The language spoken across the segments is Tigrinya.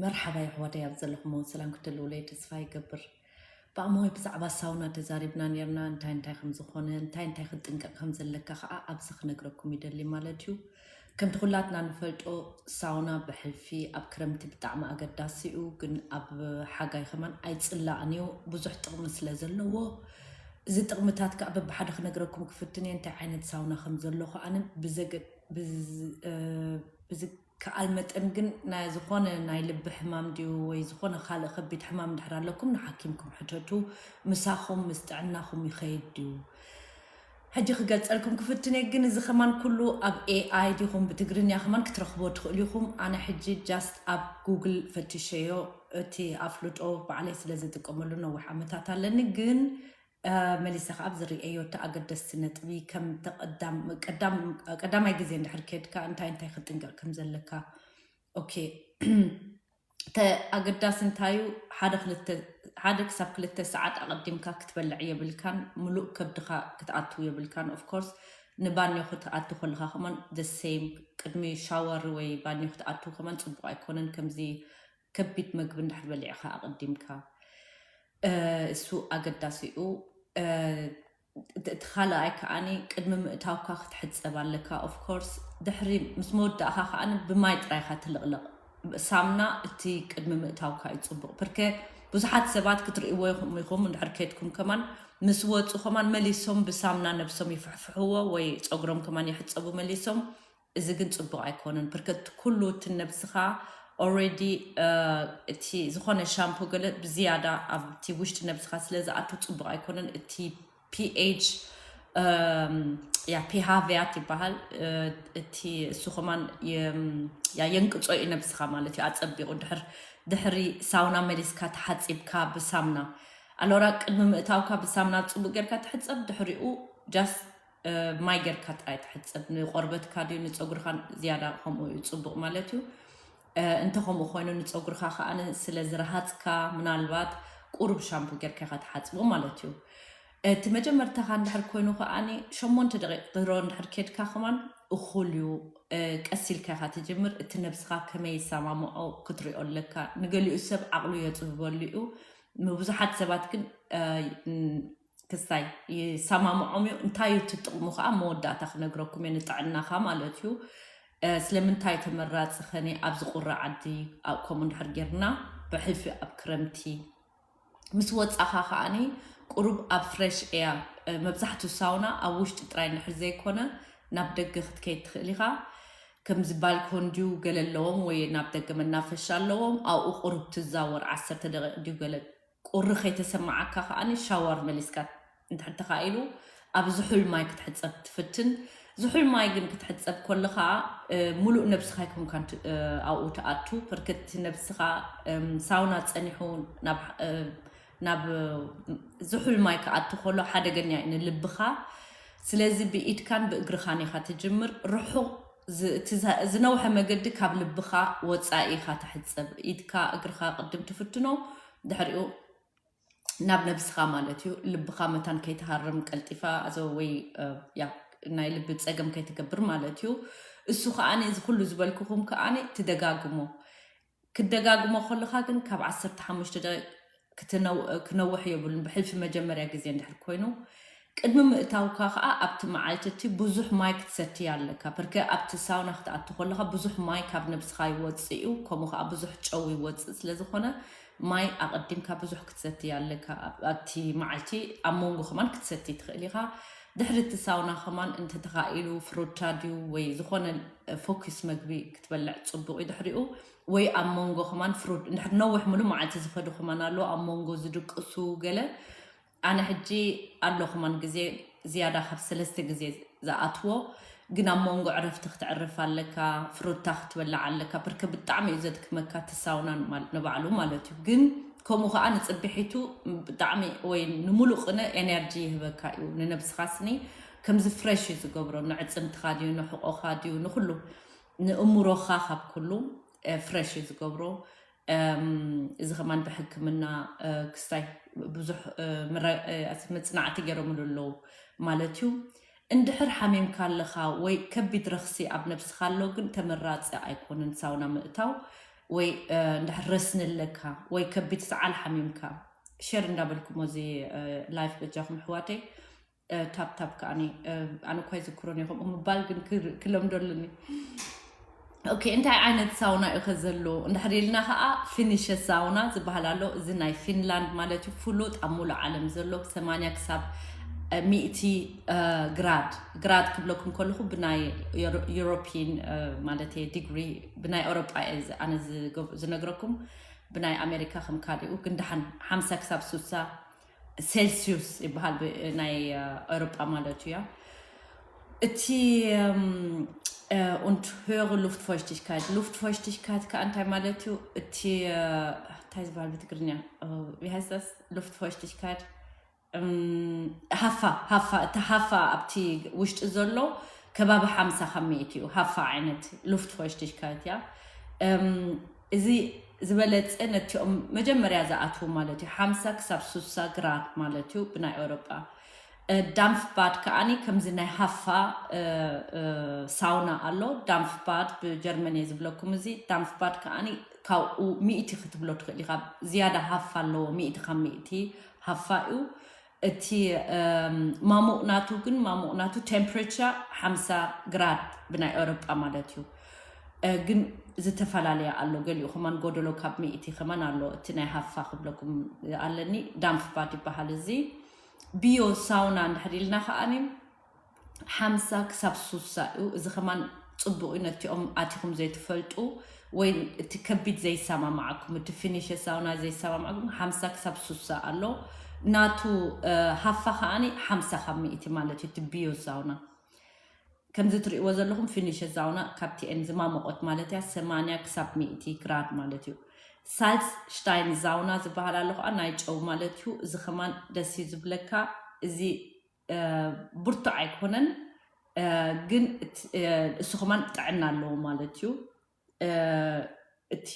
መርሓባ የሕዋተይ፣ ኣብ ዘለኹሞ ሰላም ክትህልውለይ ተስፋ ይገብር። ብኣማዊ ብዛዕባ ሳውና ተዛሪብና ነርና፣ እንታይ እንታይ ከም ዝኾነ፣ እንታይ እንታይ ክትጥንቀቕ ከም ዘለካ ከዓ ኣብዚ ክነግረኩም ይደሊ ማለት እዩ። ከምቲ ኩላትና ንፈልጦ፣ ሳውና ብሕልፊ ኣብ ክረምቲ ብጣዕሚ ኣገዳሲ እዩ፣ ግን ኣብ ሓጋይ ከማን ኣይጽላእን እዩ፣ ብዙሕ ጥቕሚ ስለ ዘለዎ። እዚ ጥቕምታት ከዓ በብሓደ ክነግረኩም ክፍትን እየ፣ እንታይ ዓይነት ሳውና ከም ዘሎ ከዓነ ብዘገ-፣ ብዝ-፣ እ፣ ብዝ-፣ ከኣል መጠን ግን ናይ ዝኾነ ናይ ልቢ ሕማም ድዩ ወይ ዝኾነ ካልእ ከቢድ ሕማም እንድሕር ኣለኩም ንሓኪምኩም ሕተቱ። ምሳኹም ምስ ጥዕናኹም ይኸይድ ድዩ? ሕጂ ክገልጸልኩም ክፍትን እየ፣ ግን እዚ ከማን ኩሉ ኣብ ኤኣይ ዲኹም ብትግርኛ ከማን ክትረኽቦ ትኽእሉ ኢኹም። ኣነ ሕጂ ጃስት ኣብ ጉግል ፈትሸዮ፣ እቲ ኣፍልጦ ባዕለይ ስለ ዝጥቀመሉ ነዊሕ ዓመታት ኣለኒ፣ ግን እ፣ መሊሰ ከዓ ኣብ ዝርእየዮ እቲ ኣገደስቲ ነጥቢ ከም ተቐዳም-፣ ቀዳም-፣ ቀዳማይ ግዜ እንድሕር ከድካ እንታይ እንታይ ክትጥንቀቕ ከም ዘለካ። ኦኬ። ተ-፣ ኣገዳሲ እንታዩ ሓደ ክልተ፣ ሓደ ክሳብ ክልተ ሰዓት ኣቐዲምካ ክትበልዕ የብልካን፣ ምሉእ ከብድኻ ክትኣትው የብልካን። ኦፍኮርስ ንባንዮ ክትኣቱ ከለኻ ከማን the same፣ ቅድሚ ሻወር ወይ ባንዮ ክትኣቱ ከማን ጽቡቕ ኣይኮነን፣ ከምዚ ከቢድ መግቢ እንድሕር በሊዕኻ ኣቐዲምካ። እ፣ እሱ ኣገዳሲ እዩ። እ፣ እቲ፣ እቲ ካልኣይ ከዓኒ ቅድሚ ምእታውካ ክትሕጸብ ኣለካ። ኦፍኮርስ ድሕሪ ምስ መወዳእኻ ከዓኒ ብማይ ጥራይ ኢኻ ትልቕለቕ። ሳምና እቲ ቅድሚ ምእታውካ እዩ ጽቡቕ። ብርከ ብዙሓት ሰባት ክትርእይዎ ኢኹም፣ ኢኹም እንድሕር ከድኩም ከማን ምስ ወጹ ከማን መሊሶም ብሳምና ነብሶም ይፍሕፍሕዎ ወይ ጸጉሮም ከማን ይሕጸቡ መሊሶም። እዚ ግን ጽቡቕ ኣይኮነን። ብርከት ኩሉ እቲ ነብስኻ ኦልሬዲ፣ እ፣ እቲ ዝኾነ ሻምፖ ገለ ብዝያዳ ኣብቲ ውሽጢ ነብስኻ ስለ ዝኣቱ ጽቡቕ ኣይኮነን። እቲ ፒኤች፣ እም፣ ያ ፒሃቪያት ይበሃል። እ፣ እቲ እሱ ከማን የ-፣ ያ የንቅጾ እዩ ነብስኻ ማለት እዩ። ኣጸቢቑ ድሕር-፣ ድሕሪ ሳውና መሊስካ ተሓጺብካ ብሳምና፣ ኣሎራ ቅድሚ ምእታውካ ብሳምና ጽቡቕ ጌርካ ትሕጸብ። ድሕሪኡ ጃስት እ፣ ማይ ጌርካ ጥራይ ትሕጸብ። ንቆርበትካ ድዩ ንጸጉርኻ ዝያዳ ከምኡ እዩ ጽቡቕ ማለት እዩ። እ፣ እንተ ከምኡ ኮይኑ ንጸጉርኻ ከኣ ን-፣ ስለ ዝረሃጽካ ምናልባት ቁሩብ ሻምፖ ጌርካ ኢኻ ትሓጽቦ ማለት እዩ። እቲ መጀመርታኻ እንድሕር ኮይኑ ከኣ ሸሞንተ ደቂቕ ድሮ እንድሕር ኬድካ ከማን እኹል እዩ። እ፣ ቀስ ኢልካ ኢኻ ትጅምር። እቲ ነብስኻ ከመይ ይሰማምዖ ክትሪኦ ኣለካ። ንገሊኡ ሰብ ዓቕሉ የጽብበሉ እዩ። ንብዙሓት ሰባት ግን፣ እ፣ ን-፣ ክስታይ ይሰማምዖም እዩ። እንታይ እዩ እቲ ጥቕሙ ከዓ መወዳእታ ክነግረኩም እየ፣ ንጥዕናኻ ማለት እዩ። እ፣ ስለምንታይ ተመራፂ ኸኒ ኣብዚ ቁሪ ዓዲ ኣብ ከምኡ እንድሕር ጌርና ብሕልፊ ኣብ ክረምቲ ምስ ወፃኻ ከዓኒ ቁሩብ ኣብ ፍሬሽ ኤር፣ እ፣ መብዛሕትኡ ሳውና ኣብ ውሽጢ ጥራይ እንድሕር ዘይኮነ ናብ ደገ ክትከይድ ትኽእል ኢኻ። ከምዚ ባልኮን ድዩ ገለ ኣለዎም ወይ ናብ ደገ መናፈሻ ኣለዎም፣ ኣብኡ ቁሩብ ትዛወር ዓሰርተ ደቂቕ ድዩ ገለ ቁሪ ከይተሰማዓካ ከኣ ሻወር መሊስካ እንድሕር ተኻኢሉ ኣብ ዝሑል ማይ ክትሕጸብ ትፍትን። ዝሑል ማይ ግን ክትሕጸብ ከለኻ፣ እ፣ ሙሉእ ነብስኻ ኣይኮንካን ት-፣ እ፣ ኣብኡ ትኣቱ። ብርክቲ ነብስኻ፣ እም፣ ሳውና ጸኒሑ ናብ፣ እ፣ ናብ፣ እ፣ ዝሑል ማይ ክኣቱ ከሎ ሓደገኛ እዩ ንልብኻ። ስለዚ ብኢድካን ብእግርኻን ኢኻ ትጅምር። ርሑቕ ዝ-፣ እቲ ዛ-፣ ዝነውሐ መገዲ ካብ ልብኻ ወጻኢ ኢኻ ትሕጸብ። ኢድካ እግርኻ ቅድም ትፍትኖ፣ ድሕሪኡ ናብ ነብስኻ ማለት እዩ። ልብኻ መታን ከይትሃርም ቀልጢፋ፣ ኣዘ-፣ ወይ፣ እ፣ ያ፣ ናይ ልቢ ጸገም ከይትገብር ማለት እዩ። እሱ ከኣ እዚ ኩሉ ዝበልኩኹም ከኣ ትደጋግሞ። ክትደጋግሞ ከለኻ ግን ካብ ዓሰርተ ሓሙሽተ ደቂቕ ክትነው-፣ ክነውሕ የብሉን፣ ብሕልፊ መጀመርያ ግዜ እንድሕር ኮይኑ። ቅድሚ ምእታውካ ከኣ ኣብቲ መዓልቲ እቲ ብዙሕ ማይ ክትሰቲ ኣለካ። ብርከ ኣብቲ ሳውና ክትኣቱ ከለኻ ብዙሕ ማይ ካብ ነብስኻ ይወጽእ እዩ፣ ከምኡ ከኣ ብዙሕ ጨው ይወጽእ ስለ ዝኾነ ማይ ኣቐዲምካ ብዙሕ ክትሰቲ ኣለካ። ኣብ-፣ ኣብቲ መዓልቲ ኣብ መንጎ ከማን ክትሰቲ ትኽእል ኢኻ። ድሕሪ እቲ ሳውና ከማን እንተተኻኢሉ ፍሩታ ድዩ ወይ ዝኾነ ፎኪስ መግቢ ክትበልዕ ጽቡቕ እዩ። ድሕሪኡ ወይ ኣብ መንጎ ከማን ፍሩት፣ እንድሕር ነዊሕ ሙሉእ መዓልቲ ዝኸዱ ከማን ኣለዉ፣ ኣብ መንጎ ዝድቅሱ ገለ። ኣነ ሕጂ ኣሎ ከማን ግዜ ዝያዳ ካብ ሰለስተ ግዜ ዝኣትዎ፣ ግን ኣብ መንጎ ዕረፍቲ ክትዕርፍ ኣለካ፣ ፍሩታ ክትበልዕ ኣለካ። ብርከ ብጣዕሚ እዩ ዘድክመካ እቲ ሳውናን ማል-፣ ንባዕሉ ማለት እዩ። ግን ከምኡ ከኣ ንጽብሒቱ ብጣዕሚ ወይ ንሙሉእ ቅነ ኤነርጂ ይህበካ እዩ። ንነብስኻ ስኒ ከምዚ ፍሬሽ እዩ ዝገብሮ። ንዕጽምትኻ ድዩ፣ ንሕቆኻ ድዩ፣ ንኹሉ፣ ንእምሮኻ ካብ ኩሉ፣ እ፣ ፍሬሽ እዩ ዝገብሮ። እም፣ እዚ ከማን ብሕክምና፣ እ፣ ክስታይ ብዙሕ፣ እ፣ ምረ-፣ እ፣ ኣዚ መጽናዕቲ ገይሮምሉ ኣለዉ ማለት እዩ። እንድሕር ሓሚምካ ኣለኻ ወይ ከቢድ ረኽሲ ኣብ ነብስኻ ኣሎ፣ ግን ተመራጺ ኣይኮነን ሳውና ምእታው። ወይ እንድሕር ረስኒ ኣለካ ወይ ከቢድ ሰዓል ሓሚምካ፣ ሸር እንዳበልኩሞ እዚ ላይፍ በጃኹም ኣሕዋተይ። ታፕታፕ ከዓኒ ኣነ እኳ ይዝክሮን ይኸምኡ ምባል ግን ክለምዶ ኣለኒ። ኦኬ፣ እንታይ ዓይነት ሳውና እዩ ከ ዘሎ እንድሕር ኢልና ከዓ፣ ፊኒሸ ሳውና ዝበሃል ኣሎ። እዚ ናይ ፊንላንድ ማለት እዩ። ፍሉጥ ኣብ ሙሉእ ዓለም ዘሎ ሰማንያ ክሳብ ሚእቲ ግራድ፣ ግራድ ክብለኩም ከለኹ ብናይ ዩሮፒን ማለት ዲግሪ፣ ብናይ ኤውሮጳ እየ ኣነ ዝነግረኩም። ብናይ ኣሜሪካ ከም ካሊኡ ግን ደሓን ሓምሳ ክሳብ ሱሳ ሴልሲዩስ ይበሃል፣ ናይ ኤውሮጳ ማለት እዩ። እቲ und höhere Luftfeuchtigkeit፣ ሉፍትፎይሽቲሽካይት ከዓ እንታይ ማለት እዩ? እቲ እንታይ ዝበሃል ብትግርኛ? ቢሃይስታስ ሉፍትፎይሽቲሽካይት፣ ሃፋ፣ ሃፋ፣ እቲ ሃፋ ኣብቲ ውሽጢ ዘሎ ከባቢ ሓምሳ ካብ ሚእቲ እዩ። ሃፋ ዓይነት ሉፍትፎይሽቲሽካይት እያ። እዚ ዝበለፀ ነቲኦም መጀመርያ ዝኣትዉ ማለት እዩ። ሓምሳ ክሳብ ሱሳ ግራድ ማለት እዩ ብናይ ኤውሮጳ። ዳምፍ ባድ ከዓኒ ከምዚ ናይ ሃፋ ሳውና ኣሎ። ዳምፍ ባድ ብጀርመን እየ ዝብለኩም። እዚ ዳምፍ ባድ ከዓኒ ካብኡ ሚእቲ ክትብሎ ትኽእል ኢኻ። ዝያዳ ሃፋ ኣለዎ፣ ሚእቲ ካብ ሚእቲ ሃፋ እዩ። እቲ ማሙቕ ናቱ ግን፣ ማሙቕ ናቱ ቴምፕሬቸር ሓምሳ ግራድ ብናይ ኤውሮጳ ማለት እዩ። ግን ዝተፈላለየ ኣሎ። ገሊኡ ከማን ጎደሎ ካብ ሚእቲ ከማን ኣሎ። እቲ ናይ ሃፋ ክብለኩም ኣለኒ፣ ዳምፍ ባድ ይበሃል። እዚ ቢዮ ሳውና እንድሕር ኢልና ከዓኒ ሓምሳ ክሳብ ሱሳ እዩ። እዚ ከማን ፅቡቕ እዩ። ነቲኦም ኣቲኹም ዘይትፈልጡ ወይ እቲ ከቢድ ዘይሰማማዓኩም፣ እቲ ፊኒሽ ሳውና ዘይሰማማዓኩም፣ ሓምሳ ክሳብ ሱሳ ኣሎ። ናቱ ሃፋ ከዓኒ ሓምሳ ካብ ሚእቲ ማለት እዩ። እቲ ቢዮ ሳውና ከምዚ ትርእይዎ ዘለኹም ፊኒሽ ሳውና ካብቲኤን ዝማሞቆት ማለት እያ፣ ሰማንያ ክሳብ ሚእቲ ግራድ ማለት እዩ። ሳልስ ሽታይን ሳውና ዝበሃል ኣሎ ከዓ ናይ ጨው ማለት እዩ። እዚ ከማን ደስ እዩ ዝብለካ። እዚ ብርቱዕ ኣይኮነን፣ ግን እሱ ከማን ጥዕና ኣለዎ ማለት እዩ። እቲ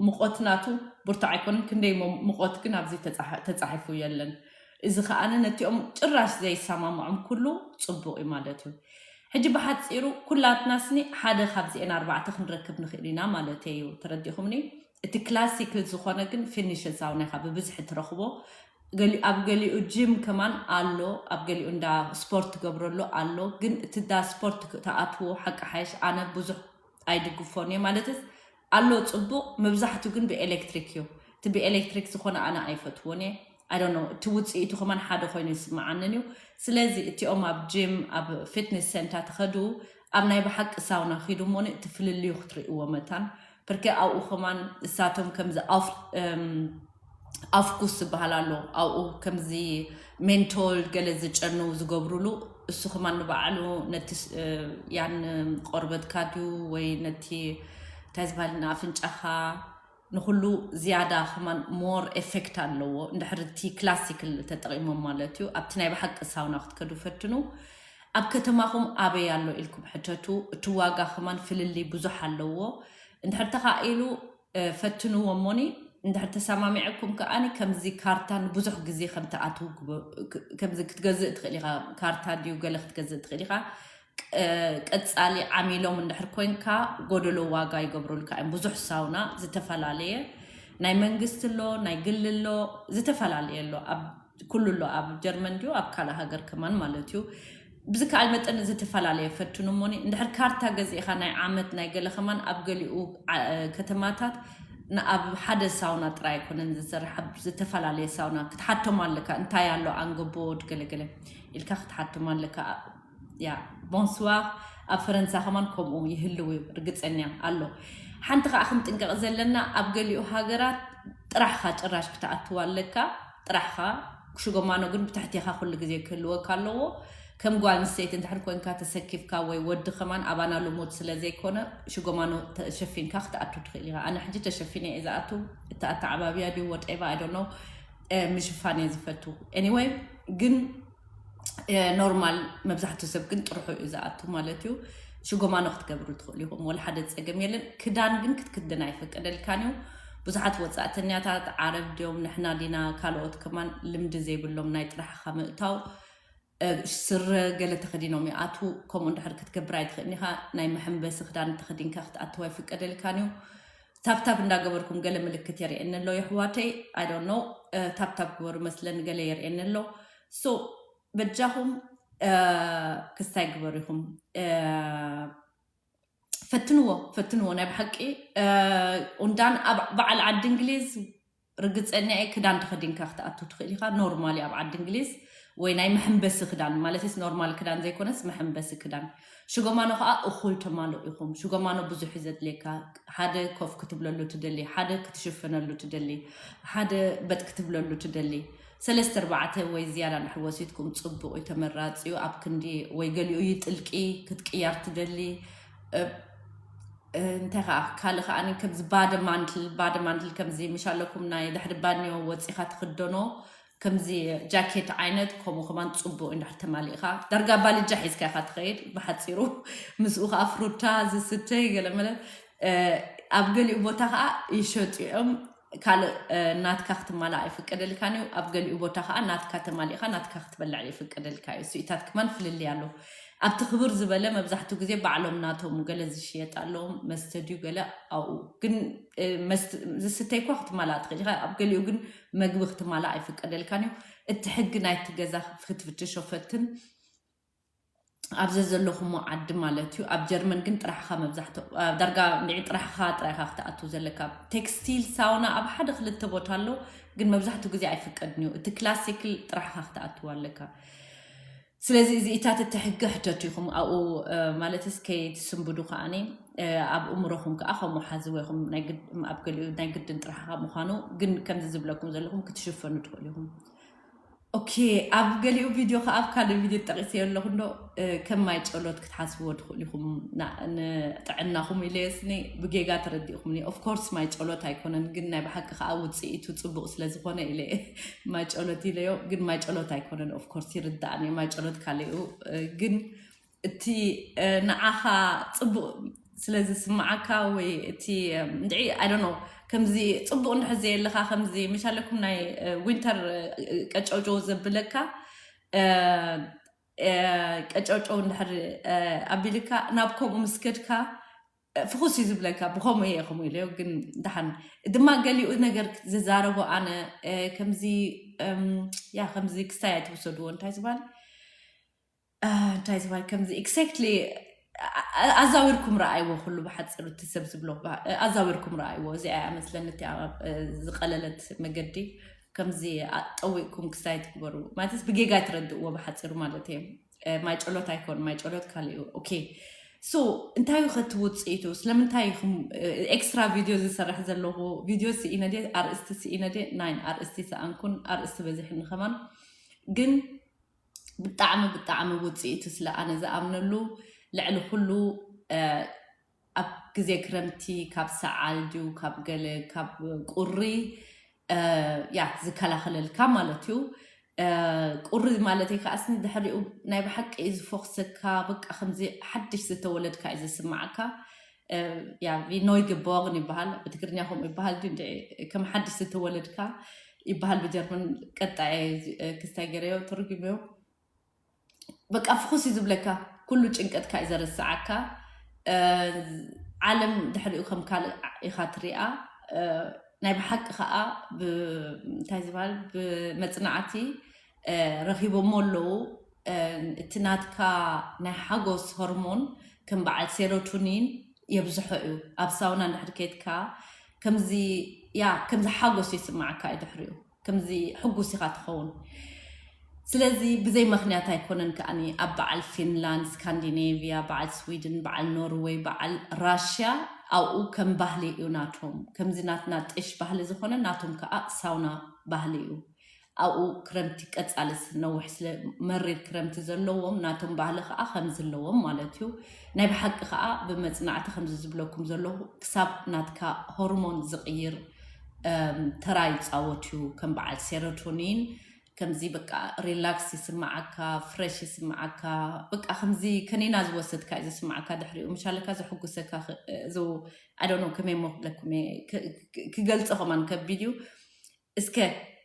ሙቆት ናቱ ብርቱዕ ኣይኮነን፣ ክንደይ ሙቆት ግን ኣብዚ ተፃሒፉ የለን። እዚ ከዓነ ነቲኦም ጭራሽ ዘይሰማምዖም ኩሉ ፅቡቅ እዩ ማለት እዩ። ሕጂ ብሓፂሩ ኩላትና ስኒ ሓደ ካብዚኤን ኣርባዕተ ክንረክብ ንኽእል ኢና ማለት እዩ። ተረዲኹምኒ? እቲ ክላሲክል ዝኾነ ግን ፊኒሽ ሳውና ኢኻ ብብዝሒ ትረኽቦ። ኣብ ገሊኡ ጂም ከማን ኣሎ፣ ኣብ ገሊኡ እንዳ ስፖርት ትገብረሉ ኣሎ። ግን እቲ እንዳ ስፖርት ትኣትዎ ሓቂ ሓይሽ ኣነ ብዙሕ ኣይድግፎን እየ። ማለትስ ኣሎ ፅቡቅ፣ መብዛሕቱ ግን ብኤሌክትሪክ እዩ። እቲ ብኤሌክትሪክ ዝኾነ ኣነ ኣይፈትዎን እየ። ኣይ ዶንት ኖ፣ እቲ ውፅኢቱ ከማን ሓደ ኮይኑ ይስምዓንን እዩ። ስለዚ እቲኦም ኣብ ጂም ኣብ ፊትነስ ሴንተር ትኸዱ ኣብ ናይ ብሓቂ ሳውና ኺዱ እሞኒ እቲ ፍልልዩ ክትርእይዎ መታን። ብርኬ ኣብኡ ከማን እሳቶም ከምዚ ኣፍ ኣፍኩስ ዝበሃል ኣሎ። ኣብኡ ከምዚ ሜንቶል ገለ ዝጨኑ ዝገብሩሉ፣ እሱ ከማን ንባዕሉ ነቲ ያን ቆርበትካ ድዩ ወይ ነቲ እንታይ ዝበሃል ንኣፍንጫኻ ንኩሉ ዝያዳ ከማን ሞር ኤፌክት ኣለዎ። እንድሕር እቲ ክላሲክል ተጠቂሞም ማለት እዩ። ኣብቲ ናይ ብሓቂ ሳውና ክትከዱ ፈትኑ። ኣብ ከተማኹም ኣበይ ኣሎ ኢልኩም ሕተቱ። እቲ ዋጋ ከማን ፍልልይ ብዙሕ ኣለዎ። እንድሕር ተኻኢሉ ፈትንዎ እሞኒ፣ እንድሕር ተሰማሚዕኩም ከዓኒ ከምዚ ካርታ ንብዙሕ ግዜ ከም ትኣትዉ ግበ-፣ ክ-፣ ከምዚ ክትገዝእ ትኽእል ኢኻ። ካርታ ድዩ ገለ ክትገዝእ ትኽእል ኢኻ። ቀ-፣ ቀጻሊ ዓሚሎም እንድሕር ኮንካ ጎደሎ ዋጋ ይገብሩልካ እዮም። ብዙሕ ሳውና ዝተፈላለየ ናይ መንግስቲ ኣሎ፣ ናይ ግሊ ኣሎ፣ ዝተፈላለየ ኣሎ። ኣብ ኩሉ ኣሎ፣ ኣብ ጀርመን ድዩ ኣብ ካልእ ሃገር ከማን ማለት እዩ። ብዝከኣል መጠን ዝተፈላለየ ፈትኑ እሞኒ፣ እንድሕር ካርታ ገዚእኻ ናይ ዓመት ናይ ገለ ከማን ኣብ ገሊኡ ዓ-፣ ከተማታት ን-፣ ኣብ ሓደ ሳውና ጥራይ ኣይኮነን ዝሰርሕ፣ ኣብ ዝተፈላለየ ሳውና ክትሓቶም ኣለካ። እንታይ ኣሎ ኣንገቦድ ገለ ገለ ኢልካ ክትሓቶም ኣለካ። ያ፣ ቦንስዋር ኣብ ፈረንሳ ከማን ከምኡ ይህልው እዩ፣ ርግጸኛ ኣሎ። ሓንቲ ከኣ ክንጥንቀቕ ዘለና፣ ኣብ ገሊኡ ሃገራት ጥራሕኻ ጭራሽ ክትኣትዋ ኣለካ፣ ጥራሕኻ። ሽጎማኖ ግን ብትሕቴኻ ኩሉ ግዜ ክህልወካ ኣለዎ። ከም ጓል ኣንስተይቲ እንድሕር ኮንካ ተሰኪፍካ ወይ ወዲ ከማን ኣባና ልሙድ ስለ ዘይኮነ ሽጎማኖ ተሸፊንካ ክትኣቱ ትኽእል ኢኻ። ኣነ ሕጂ ተሸፊነ እየ ዝኣቱ። እቲ ኣተዓባብያ ድዩ ወጠባ ኣይ ዶንት ኖ፣ ምሽፋን እየ ዝፈቱ። ኤኒወይ ግን ኖርማል መብዛሕትኡ ሰብ ግን ጥርሑ እዩ ዝኣቱ ማለት እዩ። ሽጎማኖ ክትገብሩ ትኽእሉ ኢኹም፣ ወላ ሓደ ጸገም የለን። ክዳን ግን ክትክድን ኣይፈቀደልካን እዩ። ብዙሓት ወጻእተኛታት ዓረብ ድዮም ንሕና ዲና ካልኦት ከማን ልምዲ ዘይብሎም ናይ ጥራሕኻ ምእታው ስረ ገለ ተኸዲኖም ይኣትዉ። ከምኡ እንድሕር ክትገብር ኣይትኽእልን ኢኻ። ናይ መሐንበሲ ክዳን ተኸዲንካ ክትኣትው ኣይፍቀደልካን እዩ። ታብታብ እንዳገበርኩም ገለ ምልክት የርእየኒ ኣሎ የሕዋተይ። I don't know። ታብታብ ግበሩ መስለኒ ገለ የርእየኒ ኣሎ። So በጃኹም ክስታይ ግበሩ ኢኹም። ፈትንዎ ፈትንዎ ናይ ብሓቂ። ኡንዳን ኣብ በዓል ዓዲ እንግሊዝ ርግፀኛ እየ ክዳን ተኸዲንካ ክትኣቱ ትኽእል ኢኻ። ኖርማሊ ኣብ ዓዲ እንግሊዝ ወይ ናይ መሐንበሲ ክዳን ማለትስ ኖርማል ክዳን ዘይኮነስ መሐንበሲ ክዳን። ሽጎማኖ ከዓ እኹል ተማልኡ ኢኹም። ሽጎማኖ ብዙሕ እዩ ዘድልየካ። ሓደ ኮፍ ክትብለሉ ትደሊ፣ ሓደ ክትሽፍነሉ ትደሊ፣ ሓደ በጥ ክትብለሉ ትደሊ። ሰለስተ ኣርባዕተ ወይ ዝያዳ እንድሕር ወሲድኩም ፅቡቕ እዩ፣ ተመራፂ እዩ። ኣብ ክንዲ ወይ ገሊኡ ይጥልቂ ክትቅያር ትደሊ እንታይ ከዓ ካልእ ከዓ ከምዚ ባደ ማንትል ባደ ማንትል ከምዚ ምሻለኩም ናይ ድሕሪ ባንዮ ወፂኻ ትክደኖ ከምዚ ጃኬት ዓይነት ከምኡ ከማን ፅቡቅ እንዳሕር ተማሊእካ ዳርጋ ባልጃ ሒዝካ ኢካ ትኸይድ። ብሓፂሩ ምስኡ ከዓ ፍሩታ ዝስተ ገለመለ ኣብ ገሊኡ ቦታ ከዓ ይሸጡ እዮም። ካልእ ናትካ ክትማላእ ኣይፍቀደልካን እዩ። ኣብ ገሊኡ ቦታ ከዓ ናትካ ተማሊእካ ናትካ ክትበልዕ ይፍቀደልካ እዩ። ስኢታት ክማን ፍልልይ ኣሎ። ኣብቲ ክብር ዝበለ መብዛሕትኡ ግዜ ባዕሎም ናቶም ገለ ዝሽየጥ ኣለዎም መስተ ድዩ ገለ ኣብኡ ግን ዝስተይ እኳ ክትማላእ ትኽእል ኢኻ። ኣብ ገሊኡ ግን መግቢ ክትማላእ ኣይፍቀደልካን እዩ። እቲ ሕጊ ናይቲ ገዛ ክትፍትሾ ፈትን። ኣብ ዘዘለኹሞ ዓዲ ማለት እዩ። ኣብ ጀርመን ግን ጥራሕኻ መብዛሕትኡ ዳርጋ እንድዒ ጥራሕኻ ጥራይኻ ክትኣቱ ዘለካ። ቴክስቲል ሳውና ኣብ ሓደ ክልተ ቦታ ኣሎ፣ ግን መብዛሕትኡ ግዜ ኣይፍቀድን እዩ። እቲ ክላሲክል ጥራሕኻ ክትኣትዋ ኣለካ። ስለዚ እዚ ኢታት እቲ ሕጊ ሕተቱ ኢኹም ኣብኡ ማለትስ ከይትስንብዱ ከዓኒ ኣብ እምሮኹም ከዓ ከምኡ ሓዝዎ ኢኹም። ኣብ ገሊኡ ናይ ግድን ጥራሕኻ ምዃኑ ግን ከምዚ ዝብለኩም ዘለኹም ክትሽፈኑ ትኽእሉ ኢኹም። ኦኬ ኣብ ገሊኡ ቪድዮ ከዓ ኣብ ካልእ ቪድዮ ጠቂሰዮ ኣለኹ እንዶ ከም ማይ ጨሎት ክትሓስብዎ ትኽእሉ ኢኹም። ንጥዕናኹም ኢለየስኒ ብጌጋ ተረዲእኹምኒ። ኦፍኮርስ ማይ ጨሎት ኣይኮነን ግን ናይ ብሓቂ ከዓ ውፅኢቱ ፅቡቅ ስለዝኾነ ኢለ ማይ ጨሎት ኢለዮ። ግን ማይ ጨሎት ኣይኮነን። ኦፍኮርስ ይርዳእኒ ማይ ጨሎት ካልኡ ግን እቲ ንዓኻ ፅቡቅ ስለ ዝስምዓካ ወይ እቲ እንድዒ I don't know ከምዚ ፅቡቅ እንድሕር ዘየለካ ከምዚ መሻለኩም ናይ ዊንተር ቀጨውጨው ዘብለካ ቀጨውጨው እንድሕር ኣቢልካ ናብ ከምኡ ምስ ከድካ ፍኹስ እዩ ዝብለካ። ብከምኡ እየ ከምኡ ኢለዮ ግን ደሓን ድማ ገሊኡ ነገር ዝዛረቦ ኣነ ከምዚ ያ ከምዚ ክስታይ ኣይትውሰድዎ እንታይ ዝበሃል እንታይ ዝበሃል ከምዚ exactly ኣዛዊርኩም ረኣይዎ ኩሉ ብሓፂሩ እቲ ሰብ ዝብሎ ኣዛዊርኩም ረኣይዎ። እዚኣ እያ መስለኒ እቲኣ ዝቀለለት መገዲ ከምዚ ጠዊቅኩም ክስታይ ትግበሩ ማለትስ ብጌጋ ትረድእዎ ብሓፂሩ ማለት እየ። ማይ ጨሎት ኣይኮን ማይ ጨሎት ካልእ እዩ። ኦኬ so እንታይ እዩ ከቲ ውፅኢቱ ስለምንታይ ኢኹም ኤክስትራ ቪድዮ ዝሰርሕ ዘለኹ ቪድዮ ስኢነ ድየ ኣርእስቲ ስኢነ ድየ ናይን ኣርእስቲ ሰኣንኩን ኣርእስቲ በዚሕኒ ከማን ግን ብጣዕሚ ብጣዕሚ ውፅኢቱ ስለ ኣነ ዝኣምነሉ ልዕሊ ኩሉ ኣብ ግዜ ክረምቲ ካብ ሰዓል ድዩ ካብ ገለ ካብ ቁሪ ያ ዝከላኸለልካ ማለት እዩ። ቁሪ ማለት ከዓስኒ ድሕሪኡ ናይ ብሓቂ እዩ ዝፎክሰካ በቃ ከምዚ ሓድሽ ዝተወለድካ እዩ ዝስማዓካ። ያ ቪ ኖይ ግቦግን ይበሃል ብትግርኛ ከምኡ ይበሃል ድዩ እንድዒ ከም ሓድሽ ዝተወለድካ ይበሃል ብጀርመን። ቀጣየ ክስታይ ገረዮ ተርጉምዮ በቃ ፍኹስ እዩ ዝብለካ ኩሉ ጭንቀትካ እዩ ዘረስዓካ። ዓለም ድሕሪኡ ከም ካልእ ኢኻ ትሪኣ። ናይ ብሓቂ ከዓ እንታይ ዝበሃል ብመፅናዕቲ ረኪቦሞ ኣለዉ። እቲ ናትካ ናይ ሓጎስ ሆርሞን ከም በዓል ሴሮቶኒን የብዝሖ እዩ። ኣብ ሳውና እንድሕር ከይድካ ከምዚ ያ ከምዚ ሓጎስ ይስማዓካ እዩ ድሕሪኡ ከምዚ ሕጉስ ኢኻ ትኸውን። ስለዚ ብዘይ ምክንያት ኣይኮነን ከኣኒ ኣብ በዓል ፊንላንድ፣ ስካንዲኔቪያ፣ በዓል ስዊድን፣ በዓል ኖርወይ፣ በዓል ራሽያ ኣብኡ ከም ባህሊ እዩ ናቶም። ከምዚ ናትና ጥሽ ባህሊ ዝኾነ ናቶም ከዓ ሳውና ባህሊ እዩ። ኣብኡ ክረምቲ ቀፃልስ ነዊሕ ስለ መሪር ክረምቲ ዘለዎም ናቶም ባህሊ ከዓ ከምዚ ኣለዎም ማለት እዩ። ናይ ብሓቂ ከዓ ብመፅናዕቲ ከምዚ ዝብለኩም ዘለኹ ክሳብ ናትካ ሆርሞን ዝቕይር ተራ ይፃወት እዩ ከም በዓል ሴሮቶኒን ከምዚ በቃ ሪላክስ ይስማዓካ ፍሬሽ ይስማዓካ በቃ ከምዚ ከኒና ዝወሰድካ እዩ ዝስማዓካ ድሕሪኡ ምሻለካ ዘሕጉሰካ I don't know ከመይ ሞ ክብለኩም እየ ክገልፆ ከማን ከቢድ እዩ እስከ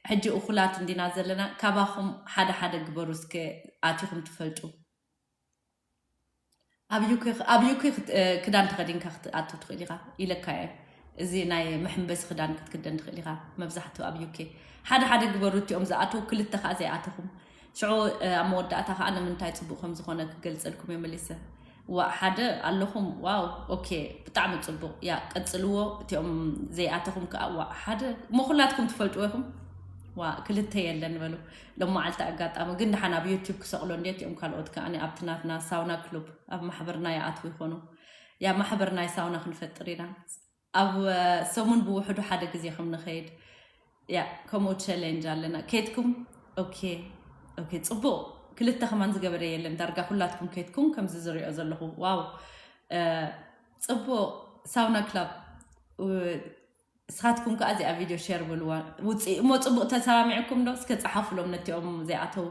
ሕጂ እኹላት እንዲና ዘለና። ካባኹም ሓደ ሓደ ግበሩ እስከ፣ ኣቲኹም ትፈልጡ። ኣብ ዩኬ ኣብ ዩኬ ክት- እ፣ ክዳን ተኸዲንካ ክትኣቱ ትኽእል ኢኻ ኢለካ እየ። እዚ ናይ መሐንበሲ ክዳን ክትክደን ትኽእል ኢኻ። መብዛሕትኡ ኣብ ዩኬ ሓደ ሓደ ግበሩ፣ እቲኦም ዝኣተው ክልተ ከዓ ዘይኣተኹም። ሽዑ እ፣ ኣብ መወዳእታ ከዓ ንምንታይ ፅቡቅ ከም ዝኾነ ክገልፀልኩም እየ መሊሰ። ዋ ሓደ ኣለኹም፣ ዋው፣ ኦኬ፣ ብጣዕሚ ፅቡቅ፣ ያ ቀፅልዎ። እቲኦም ዘይኣተኹም ከዓ ዋ ሓደ እሞ ኩላትኩም ትፈልጥዎ ኢኹም። ዋ ክልተ የለን በሉ። ሎም መዓልቲ ኣጋጣሚ ግን ደሓን ኣብ ዩቲዩብ ክሰቕሎ እንዴ እቲኦም ካልኦት ከዓ ኣብቲ ናትና ሳውና ክሉብ ኣብ ማሕበርና ይኣትዉ ይኾኑ። ያ ማሕበር ናይ ሳውና ክንፈጥር ኢና። ኣብ እ፣ ሰሙን ብውሕዱ ሓደ ግዜ ከም ንኸይድ። ያ ከምኡ ቻሌንጅ ኣለና። ኬድኩም? ኦኬ፣ ኦኬ፣ ጽቡቕ። ክልተ ከማን ዝገበረ የለን። ዳርጋ ኩላትኩም ኬድኩም ከምዚ ዝሪኦ ዘለኹ። ዋው፣ እ፣ ጽቡቕ። ሳውና ክላብ፣ እ፣ ንስኻትኩም ከኣ እዚኣ ቪድዮ ሼር በልዋ። ውጽኢ እሞ ጽቡቕ ተሰማሚዕኩም ዶ? እስከ ጸሓፉሎም ነቲኦም ዘይኣተው።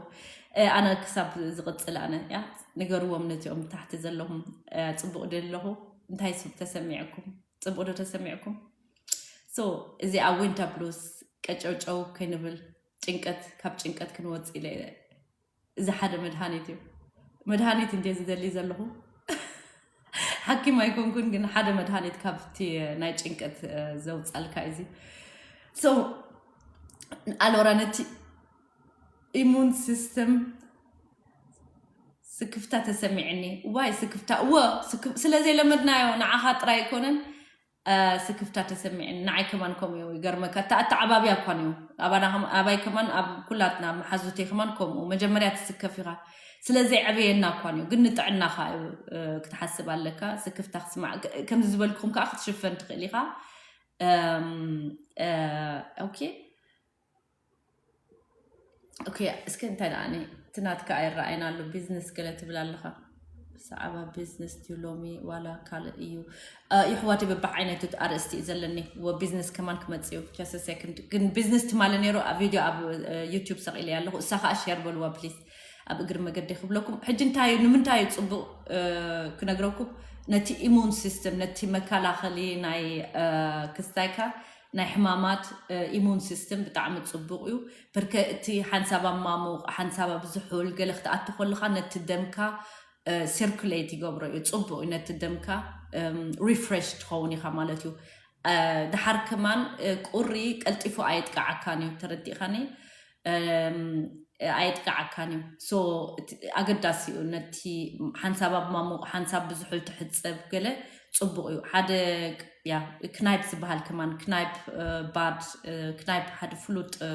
እ፣ ኣነ ክሳብ ዝቕጽል ኣነ፣ ያ፣ ንገርዎም ነቲኦም ታሕቲ ዘለኹም፣ እ፣ ጽቡቕ ድየ ኣለኹ? እንታይ ስብ ተሰሚዕኩም? ጽቡቕ ዶ ተሰሚዕኩም? ሶ፣ እዚ ኣብ ዊንተር ብሉስ ቀጨውጨው ከይንብል፣ ጭንቀት፣ ካብ ጭንቀት ክንወጽእ ኢለ፣ እዚ ሓደ መድሃኒት እዩ። መድሃኒት እንደ ዝደሊ ዘለኹ፣ ሓኪም ኣይኮንኩን፣ ግን ሓደ መድሃኒት ካብቲ ናይ ጭንቀት፣ እ፣ ዘውጻልካ እዩ እዚ። ሶ፣ ኣሎራ ነቲ ኢሙን ሲስተም ስክፍታ ተሰሚዕኒ። ዋይ ስክፍታ? እወ፣ ስክ-፣ ስለ ዘይለመድናዮ ንዓኻ ጥራይ ኣይኮነን፣ እ፣ ስክፍታ ተሰሚዕኒ። ንዓይ ከማን ከምኡ እዩ፣ ይገርመካ። ኣታ-፣ ኣተዓባብያ እኳን እዩ። ኣባና ከማ-፣ ኣባይ ከማን፣ ኣብ ኩላትና መሓዙተይ ከማን ከምኡ። መጀመርያ ትስከፍ ኢኻ። ስለ ዘይዕበየና እኳን እዩ፣ ግን ንጥዕናኻ እዩ፣ እ፣ ክትሓስብ ኣለካ። ስክፍታ ክስማዕ፣ ከ-፣ ከምዚ ዝበልኩኹም ከኣ ክትሽፈን ትኽእል ኢኻ። እም፣ እ፣ ኦኬ። ኦኬ፣ እስከ እንታይ ደኣ፣ እቲ ናትካ ኣይረኣይን ኣሎ። ቢዝነስ ገለ ትብል ኣለኻ። ብዛዕባ ቢዝነስ ድዩ ሎሚ ዋላ ካልእ እዩ? እ፣ ይሕዋተይ፣ በብዓይነቱ ኣርእስቲ እዩ ዘለኒ። ወ ቢዝነስ ከማን ክመጽእ እዩ። Just a second። ግን ቢዝነስ ትማሊ ነይሩ፣ ኣብ ቪድዮ ኣብ፣ እ፣ ዩቲዩብ ሰቒለ ኣለኹ። እሳ ኸኣ ሼር በልዋ ፕሊዝ። ኣብ እግሪ መገዲ ክብለኩም። ሕጂ እንታይ እዩ፣ ንምንታይ እዩ ጽቡቕ፣ እ፣ ክነግረኩም? ነቲ ኢሙን ሲስተም፣ ነቲ መከላኸሊ ናይ፣ እ፣ ክስታይካ ናይ ሕማማት፣ እ፣ ኢሙን ሲስተም ብጣዕሚ ጽቡቕ እዩ። ብርከ እቲ ሓንሳብ ኣብ ማሙቕ፣ ሓንሳብ ኣብ ዝሑል ገለ ክትኣቱ ከለኻ ነቲ ደምካ፣ እ፣ ሲርኩሌት ይገብሮ እዩ። ጽቡቕ እዩ። ነቲ ደምካ፣ እም፣ ሪፍሬሽ ትኸውን ኢኻ ማለት እዩ። እ፣ ደሓር ከማን፣ እ፣ ቁሪ ቀልጢፉ ኣየጥቅዓካን እዩ። ተረዲእኻኒ? እም፣ ኣየጥቅዓካን እዩ። ሶ፣ እቲ ኣገዳሲ እዩ። ነቲ ሓንሳብ ኣብ ማሙቕ፣ ሓንሳብ ብዝሑል ትሕጸብ ገለ ጽቡቕ እዩ። ሓደ፣ ያ፣ ክናይፕ ዝበሃል ከማን፣ ክናይፕ፣ እ፣ ባድ፣ እ፣ ክናይፕ ሓደ ፍሉጥ፣ እ፣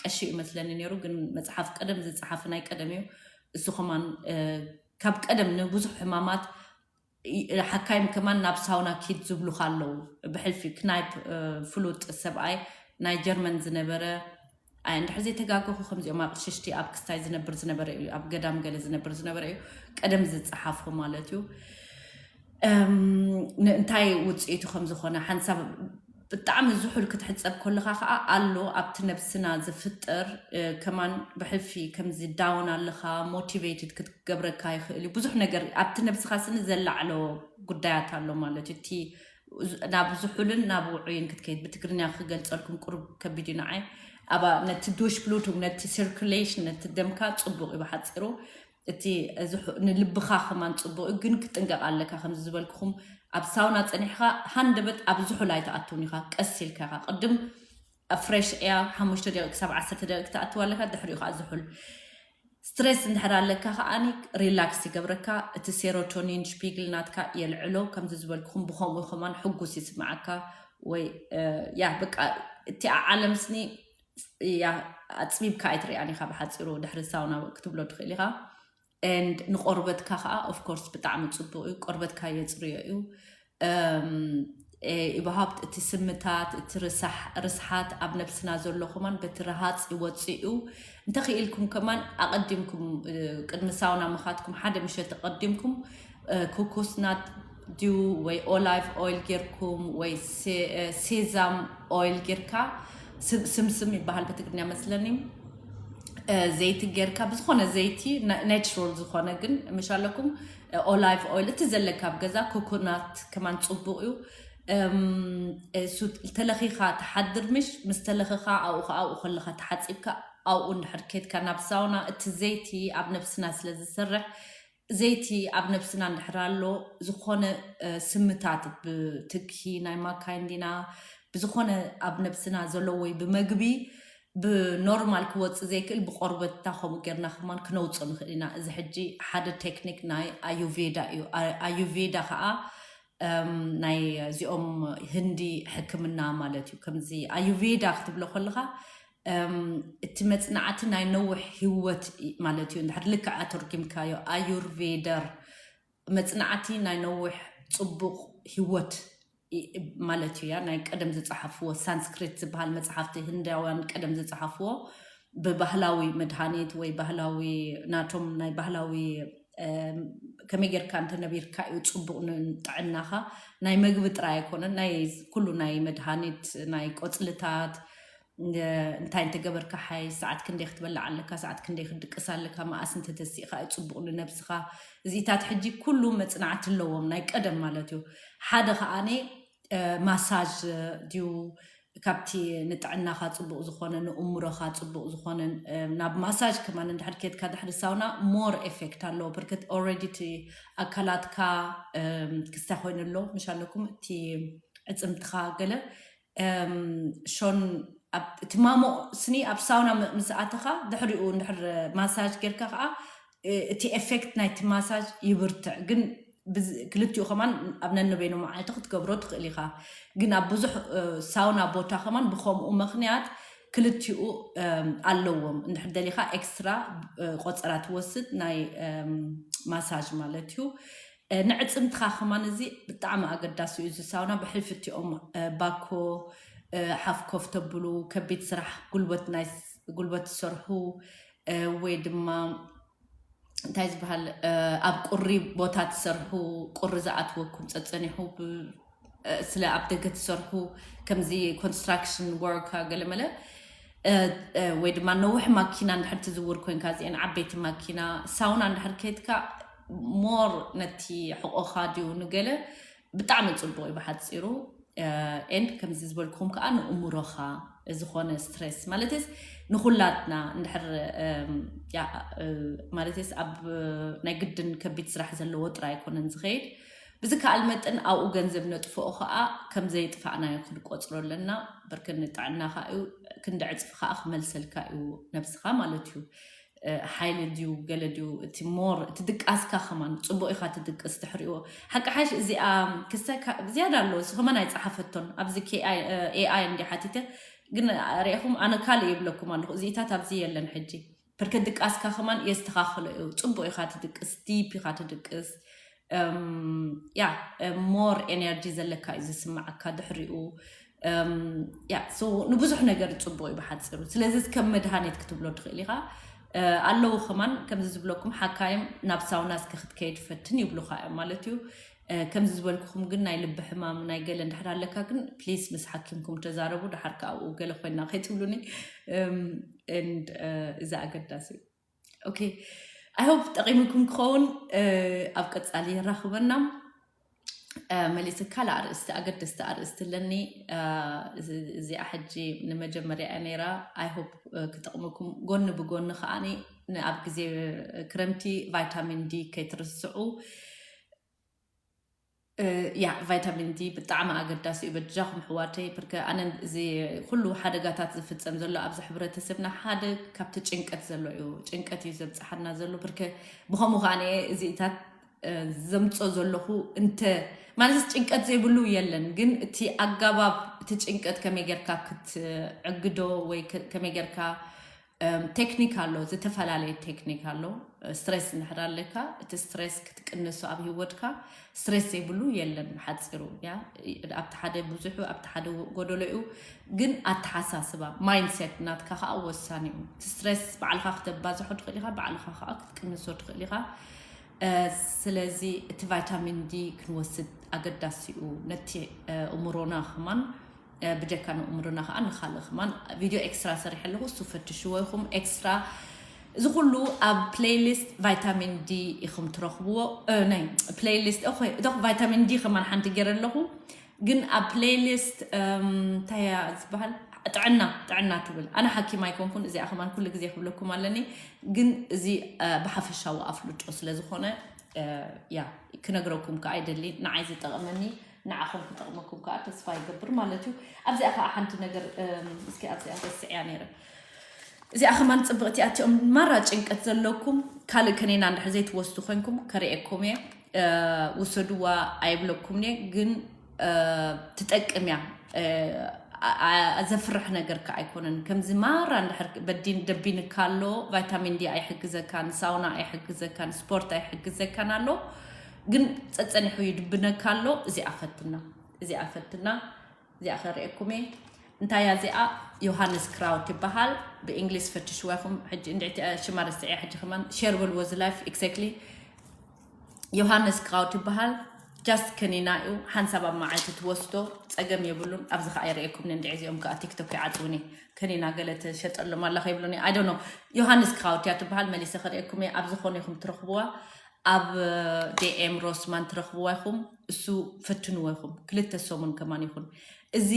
ቀሺ እዩ መስለኒ ነይሩ፣ ግን መጽሓፍ ቀደም ዝጸሓፈ ናይ ቀደም እዩ። እሱ ከማን፣ እ፣ ካብ ቀደም ንብዙሕ ሕማማት ይ-፣ ሓካይም ከማን ናብ ሳውና ኪድ ዝብሉኻ ኣለዉ። ብሕልፊ ክናይፕ፣ እ፣ ፍሉጥ ሰብኣይ ናይ ጀርመን ዝነበረ፣ ኣይ፣ እንድሕር ዘይተጋገኹ ከምዚኦም ኣቕሽሽቲ ኣብ ክስታይ ዝነብር ዝነበረ እዩ፣ ኣብ ገዳም ገለ ዝነብር ዝነበረ እዩ። ቀደም ዝጸሓፎ ማለት እዩ። እም፣ ን-፣ እንታይ ውጽኢቱ ከም ዝኾነ ሓንሳብ ብጣዕሚ ዝሑል ክትሕጸብ ከለኻ ኸኣ ኣሎ ኣብቲ ነብስና ዝፍጠር፣ እ፣ ከማን ብሕልፊ ከምዚ ዳውን ኣለኻ፣ ሞቲቬትድ ክትገብረካ ይኽእል እዩ። ብዙሕ ነገር ኣብቲ ነብስኻ ስኒ ዘላዕሎ ጉዳያት ኣሎ ማለት እዩ። እቲ ዝ-፣ ናብ ዝሑልን ናብ ውዑይን ክትከይድ፣ ብትግርኛ ክገልጸልኩም ቁሩብ ከቢድ እዩ ንዓይ። ኣባ ነቲ ዱሽ ብሉቱም፣ ነቲ ሲርኩሌሽን፣ ነቲ ደምካ ጽቡቕ እዩ ብሓጺሩ። እቲ ዝሑ-፣ ንልብኻ ከማን ጽቡቕ እዩ፣ ግን ክትጥንቀቕ ኣለካ። ከምዚ ዝበልኩኹም ኣብ ሳውና ጸኒሕካ ሃንደበት ኣብ ዝሑል ኣይትኣትውን ኢኻ። ቀስ ኢልካ ኢኻ። ቅድም ኣብ ፍሬሽ ኤር ሓሙሽተ ደቂቕ ክሳብ ዓሰርተ ደቂቕ ክትኣትው ኣለካ፣ ድሕሪኡ ከዓ ዝሑል። ስትሬስ እንድሕር ኣለካ ከዓኒ ሪላክስ ይገብረካ። እቲ ሴሮቶኒን ሽፒግል ናትካ የልዕሎ። ከምዚ ዝበልኩኹም ብኸምኡ ከማን ሕጉስ ይስምዓካ። ወይ፣ እ፣ ያ፣ በቃ እቲ ዓለም ስኒ፣ ያ፣ ኣጽቢብካ ኣይትሪኣን ኢኻ። ብሓጺሩ ድሕሪ ሳውና ክትብሎ ትኽእል ኢኻ። ኤንድ ንቆርበትካ ከዓ ኦፍኮርስ ብጣዕሚ ጽቡቕ እዩ። ቆርበትካ የጽርዮ እዩ። እም፣ እ፣ ይበሃብት እቲ ስምታት፣ እቲ ርሳሕ-፣ ርስሓት ኣብ ነብስና ዘሎ ከማን በቲ ረሃጽ ይወጽእ እዩ። እንተኽኢልኩም ከማን ኣቐዲምኩም፣ እ፣ ቅድሚ ሳውና ምኻድኩም ሓደ ምሸት ኣቐዲምኩም፣ እ፣ ኮኮስናት ድዩ ወይ ኦላይቭ ኦይል ጌርኩም ወይ ሴ-፣ እ፣ ሴዛም ኦይል ጌርካ፣ ስም-፣ ስምስም ይበሃል በትግርኛ መስለኒ፣ እ፣ ዘይቲ ጌርካ፣ ብዝኾነ ዘይቲ ና-፣ ናቹራል ዝኾነ ግን ምሽ ኣለኩም፣ እ፣ ኦላይቭ ኦይል፣ እቲ ዘለካ ኣብ ገዛ፣ ኮኮናት ከማን ጽቡቕ እዩ። እሱ ተለኺኻ ትሓድር ምሽ ምስ ተለኽኻ ኣብኡ ከ ኣብኡ ከለኻ ተሓፂብካ ኣብኡ እንድሕር ኬድካ ናብ ሳውና እቲ ዘይቲ ኣብ ነብስና ስለ ዝሰርሕ ዘይቲ ኣብ ነብስና እንድሕር ኣሎ ዝኾነ ስምታት ብትኪ ናይ ማካይ እንዲና ብዝኾነ ኣብ ነብስና ዘሎ ወይ ብመግቢ ብኖርማል ክወፅእ ዘይክእል ብቆርበትና ከምኡ ጌርና ከማን ክነውፅኦ ንኽእል ኢና። እዚ ሕጂ ሓደ ቴክኒክ ናይ ኣዩቬዳ እዩ። ኣዩቬዳ ከዓ ናይ እዚኦም ህንዲ ሕክምና ማለት እዩ። ከምዚ ኣዩቬዳ ክትብሎ ከለካ እቲ መፅናዕቲ ናይ ነውሕ ህይወት ማለት እዩ። እንድሕር ልክዕ ኣተርጊምካዮ ኣዩርቬደር መፅናዕቲ ናይ ነውሕ ፅቡቕ ህይወት ማለት እዩ። ያ ናይ ቀደም ዝፀሓፍዎ ሳንስክሪት ዝበሃል መፅሓፍቲ ህንዳውያን ቀደም ዝፀሓፍዎ ብባህላዊ መድሃኒት ወይ ባህላዊ ናቶም ናይ ባህላዊ ከመይ ጌርካ እንተነቢርካ እዩ ፅቡቕ ንጥዕናኻ። ናይ መግቢ ጥራይ ኣይኮነን፣ ናይ ኩሉ ናይ መድሃኒት ናይ ቆፅልታት እንታይ እንተገበርካ ሓይ ሰዓት ክንደይ ክትበልዕ ኣለካ፣ ሰዓት ክንደይ ክትድቅስ ኣለካ፣ መኣስ እንተተሲእካ እዩ ፅቡቕ ንነብስኻ። እዚታት ሕጂ ኩሉ መፅናዕቲ ኣለዎም ናይ ቀደም ማለት እዩ። ሓደ ከዓኒ ማሳጅ ድዩ ካብቲ ንጥዕናኻ ፅቡቕ ዝኾነ ንእምሮኻ ፅቡቕ ዝኾነ ናብ ማሳጅ ከማን እንድሕር ኬድካ ድሕሪ ሳውና ሞር ኤፌክት ኣለዎ። ብርክት ኦረዲ እቲ ኣካላትካ ክስታይ ኮይኑ ኣሎ ምሽ ኣለኩም እቲ ዕፅምትኻ ገለ ሾን እቲ ማሞቕ ስኒ ኣብ ሳውና ምስ ኣተኻ ድሕሪኡ እንድሕር ማሳጅ ጌርካ ከዓ እቲ ኤፌክት ናይቲ ማሳጅ ይብርትዕ። ግን ክልቲኡ ከማን ኣብ ነንበይኑ መዓልቲ ክትገብሮ ትኽእል ኢኻ። ግን ኣብ ብዙሕ ሳውና ቦታ ከማን ብከምኡ ምኽንያት ክልቲኡ ኣለዎም። እንድሕር ደሊኻ ኤክስትራ ቆፀራ ትወስድ ናይ ማሳጅ ማለት እዩ። ንዕፅምትኻ ከማን እዚ ብጣዕሚ ኣገዳሲ እዩ። እዚ ሳውና ብሕልፊ እቲኦም ባኮ ሓፍ ኮፍ ተብሉ ከቢድ ስራሕ ጉልበት ናይ ጉልበት ትሰርሑ ወይ ድማ እንታይ ዝበሃል ኣብ ቁሪ ቦታ ትሰርሑ ቁሪ ዝኣትወኩም ፀፀኒሑ ስለ ኣብ ደገ ትሰርሑ ከምዚ ኮንስትራክሽን ወርክ ገለመለ ወይ ድማ ነውሕ ማኪና እንድሕር ትዝውር ኮንካ እዚአን ዓበይቲ ማኪና ሳውና እንድሕር ከይትካ ሞር ነቲ ሕቆኻ ድዩ ንገለ ብጣዕሚ ፅቡቅ እዩ ብሓፂሩ። ኤንድ ከምዚ ዝበልኩም ከዓ ንእምሮኻ ዝኾነ ስትሬስ ማለትስ ንኩላትና እንድሕር ማለትስ ኣብ ናይ ግድን ከቢድ ስራሕ ዘለዎ ጥራይ ኣይኮነን ዝኸይድ። ብዝከኣል መጠን ኣብኡ ገንዘብ ነጥፍኦ ከዓ ከም ዘይጥፋእናዮ ክንቆፅሮ ኣለና። ብርክ ንጥዕናኻ እዩ ክንዲ ዕፅፊ ከዓ ክመልሰልካ እዩ ነብስኻ ማለት እዩ። ሓይሊ ድዩ ገለ ድዩ እቲ ሞር እቲ ድቃስካ ከማን ፅቡቅ ኢካ ትድቅስ ድሕሪዎ ሓቂ ሓሽ እዚኣ ክስተ ዝያዳ ኣለዎ እዚ ከማን ኣይፀሓፈቶን ኣብዚ ኤኣይ እንዲ ሓቲተ ግን ርኢኹም ኣነ ካልእ ይብለኩም ኣለኹ እዚኢታት ኣብዚ የለን ሕጂ ብርክ ድቃስካ ከማን የስተኻኽሎ እዩ ፅቡቅ ኢካ ትድቅስ ዲፕ ኢካ ትድቅስ ያ ሞር ኤነርጂ ዘለካ እዩ ዝስማዓካ ድሕሪኡ ያ ንብዙሕ ነገር ፅቡቅ እዩ ብሓፂሩ ስለዚ ከም መድሃኒት ክትብሎ ትኽእል ኢኻ ኣለዉ ከማን ከምዚ ዝብለኩም ሓካይም ናብ ሳውና እስከ ክትከይድ ፈትን ይብሉካ እዮም ማለት እዩ ከምዚ ዝበልኩኹም ግን ናይ ልቢ ሕማም ናይ ገለ እንድሕር ኣለካ ግን ፕሊስ ምስ ሓኪምኩም ተዛረቡ ድሓር ከኣብኡ ገለ ኮይና ከይትብሉኒ እዚ ኣገዳሲ እዩ okay I hope ጠቂምኩም ክኸውን ኣብ ቀፃሊ የራኽበና መሊስ ካልእ ኣርእስቲ ኣገደስቲ ኣርእስቲ ኣለኒ እዚኣ ሕጂ ንመጀመርያ እያ ነይራ I hope ክጠቕመኩም ጎኒ ብጎኒ ከዓኒ ኣብ ግዜ ክረምቲ vitamin D ከይትርስዑ ያ vitamin D ብጣዕሚ ኣገዳሲ እዩ በጃኹም ኣሕዋተይ ብርከ ኣነ እዚ ኩሉ ሓደጋታት ዝፍፀም ዘሎ ኣብዚ ሕብረተሰብና ሓደ ካብቲ ጭንቀት ዘሎ እዩ ጭንቀት እዩ ዘብፀሓና ዘሎ ብርከ ብኸምኡ ከዓ እዚኢታት ዘምፆ ዘለኹ እንተ ማለት ጭንቀት ዘይብሉ የለን ግን እቲ ኣጋባብ እቲ ጭንቀት ከመይ ጌርካ ክትዕግዶ ወይ ከመይ ጌርካ ቴክኒክ ኣሎ ዝተፈላለየ ቴክኒክ ኣሎ ስትሬስ እንድሕር ኣለካ እቲ ስትሬስ ክትቅንሶ ኣብ ህይወትካ ስትሬስ ዘይብሉ የለን ሓፂሩ ያ ኣብቲ ሓደ ብዙሑ ኣብቲ ሓደ ጎደሎ እዩ ግን ኣተሓሳስባ ማይንድሴት ናትካ ከዓ ወሳኒ እዩ እቲ ስትሬስ ባዕልካ ክተባዝሖ ትኽእል ኢካ ባዕልካ ከዓ ክትቅንሶ ትኽእል ኢካ ስለዚ እቲ vitamin D ክንወስድ ኣገዳሲ እዩ ነቲ እምሮና ከማን ብጀካ ንእምሮና ከዓ ንካልእ ከማን ቪድዮ ኤክስትራ ሰሪሐ ኣለኹ እሱ ፈትሽዎ ኢኹም ኤክስትራ እዚ ኩሉ ኣብ playlist vitamin D ኢኹም ትረኽብዎ ናይ playlist እቶ vitamin D ከማን ሓንቲ ገይረ ኣለኹ ግን ኣብ ፕሌይሊስት እንታይ እያ ዝበሃል? ጥዕና ጥዕና ትብል። ኣነ ሓኪም ኣይኮንኩን፣ እዚኣ ከማን ኩሉ ግዜ ክብለኩም ኣለኒ። ግን እዚ ብሓፈሻዊ ኣፍልጦ ስለ ዝኾነ ያ ክነግረኩም ከዓ ይደሊ። ንዓይ ዝጠቕመኒ ንዓኹም ክጠቕመኩም ከዓ ተስፋ ይገብር ማለት እዩ። ኣብዚኣ ከዓ ሓንቲ ነገር እስኪ ኣብዚኣ ረስዕያ ነይረ። እዚኣ ከማን ፅብቕቲ እያ። እቲኦም ማራ ጭንቀት ዘለኩም ካልእ ከኔና እንድሕር ዘይትወስዱ ኮንኩም ከርእየኩም እየ። ውሰድዋ ኣይብለኩም እየ፣ ግን ትጠቅም እያ። ዘፍርሕ ነገር ከ ኣይኮነን። ከምዚ ማራ እንድሕር በዲን ደቢንካ ኣሎ፣ ቫይታሚን ዲ ኣይሕግዘካን፣ ሳውና ኣይሕግዘካን፣ ስፖርት ኣይሕግዘካን ኣሎ፣ ግን ጸጸኒሑ ይድብነካ ኣሎ። እዚኣ ፈትና፣ እዚኣ ፈትና፣ እዚኣ ከርእየኩም እየ። እንታይ እያ እዚኣ? ዮሃንስ ክራውት ይበሃል። ብእንግሊዝ ፈትሽዋ ኢኹም። ሕጂ እንድዕቲ ሽማ ረስዐ ሕጂ ከማን ሼር በልዎ እዚ ላይፍ። ኤግዛክትሊ ዮሃንስ ክራውት ይበሃል። ጃስት ከኒና እዩ። ሓንሳብ ኣብ መዓልቲ ትወስዶ፣ ጸገም የብሉን። ኣብዚ ከዓ የርእየኩም እንድዒ እዚኦም ከዓ ቲክቶክ ይዓጽውኒ። ከኒና ገለ ተሸጠሎም ኣላ ከይብሉኒ። ኣይ ዶንት ኖ። ዮሃንስ ክራውት እያ ትበሃል። መሊሰ ከርእየኩም እየ። ኣብ ዝኾነ ኢኹም ትረኽብዋ። ኣብ ዲኤም ሮስማን ትረኽብዋ ኢኹም። እሱ ፈትንዎ ኢኹም። ክልተ ሰሙን ከማን ይኹን። እዚ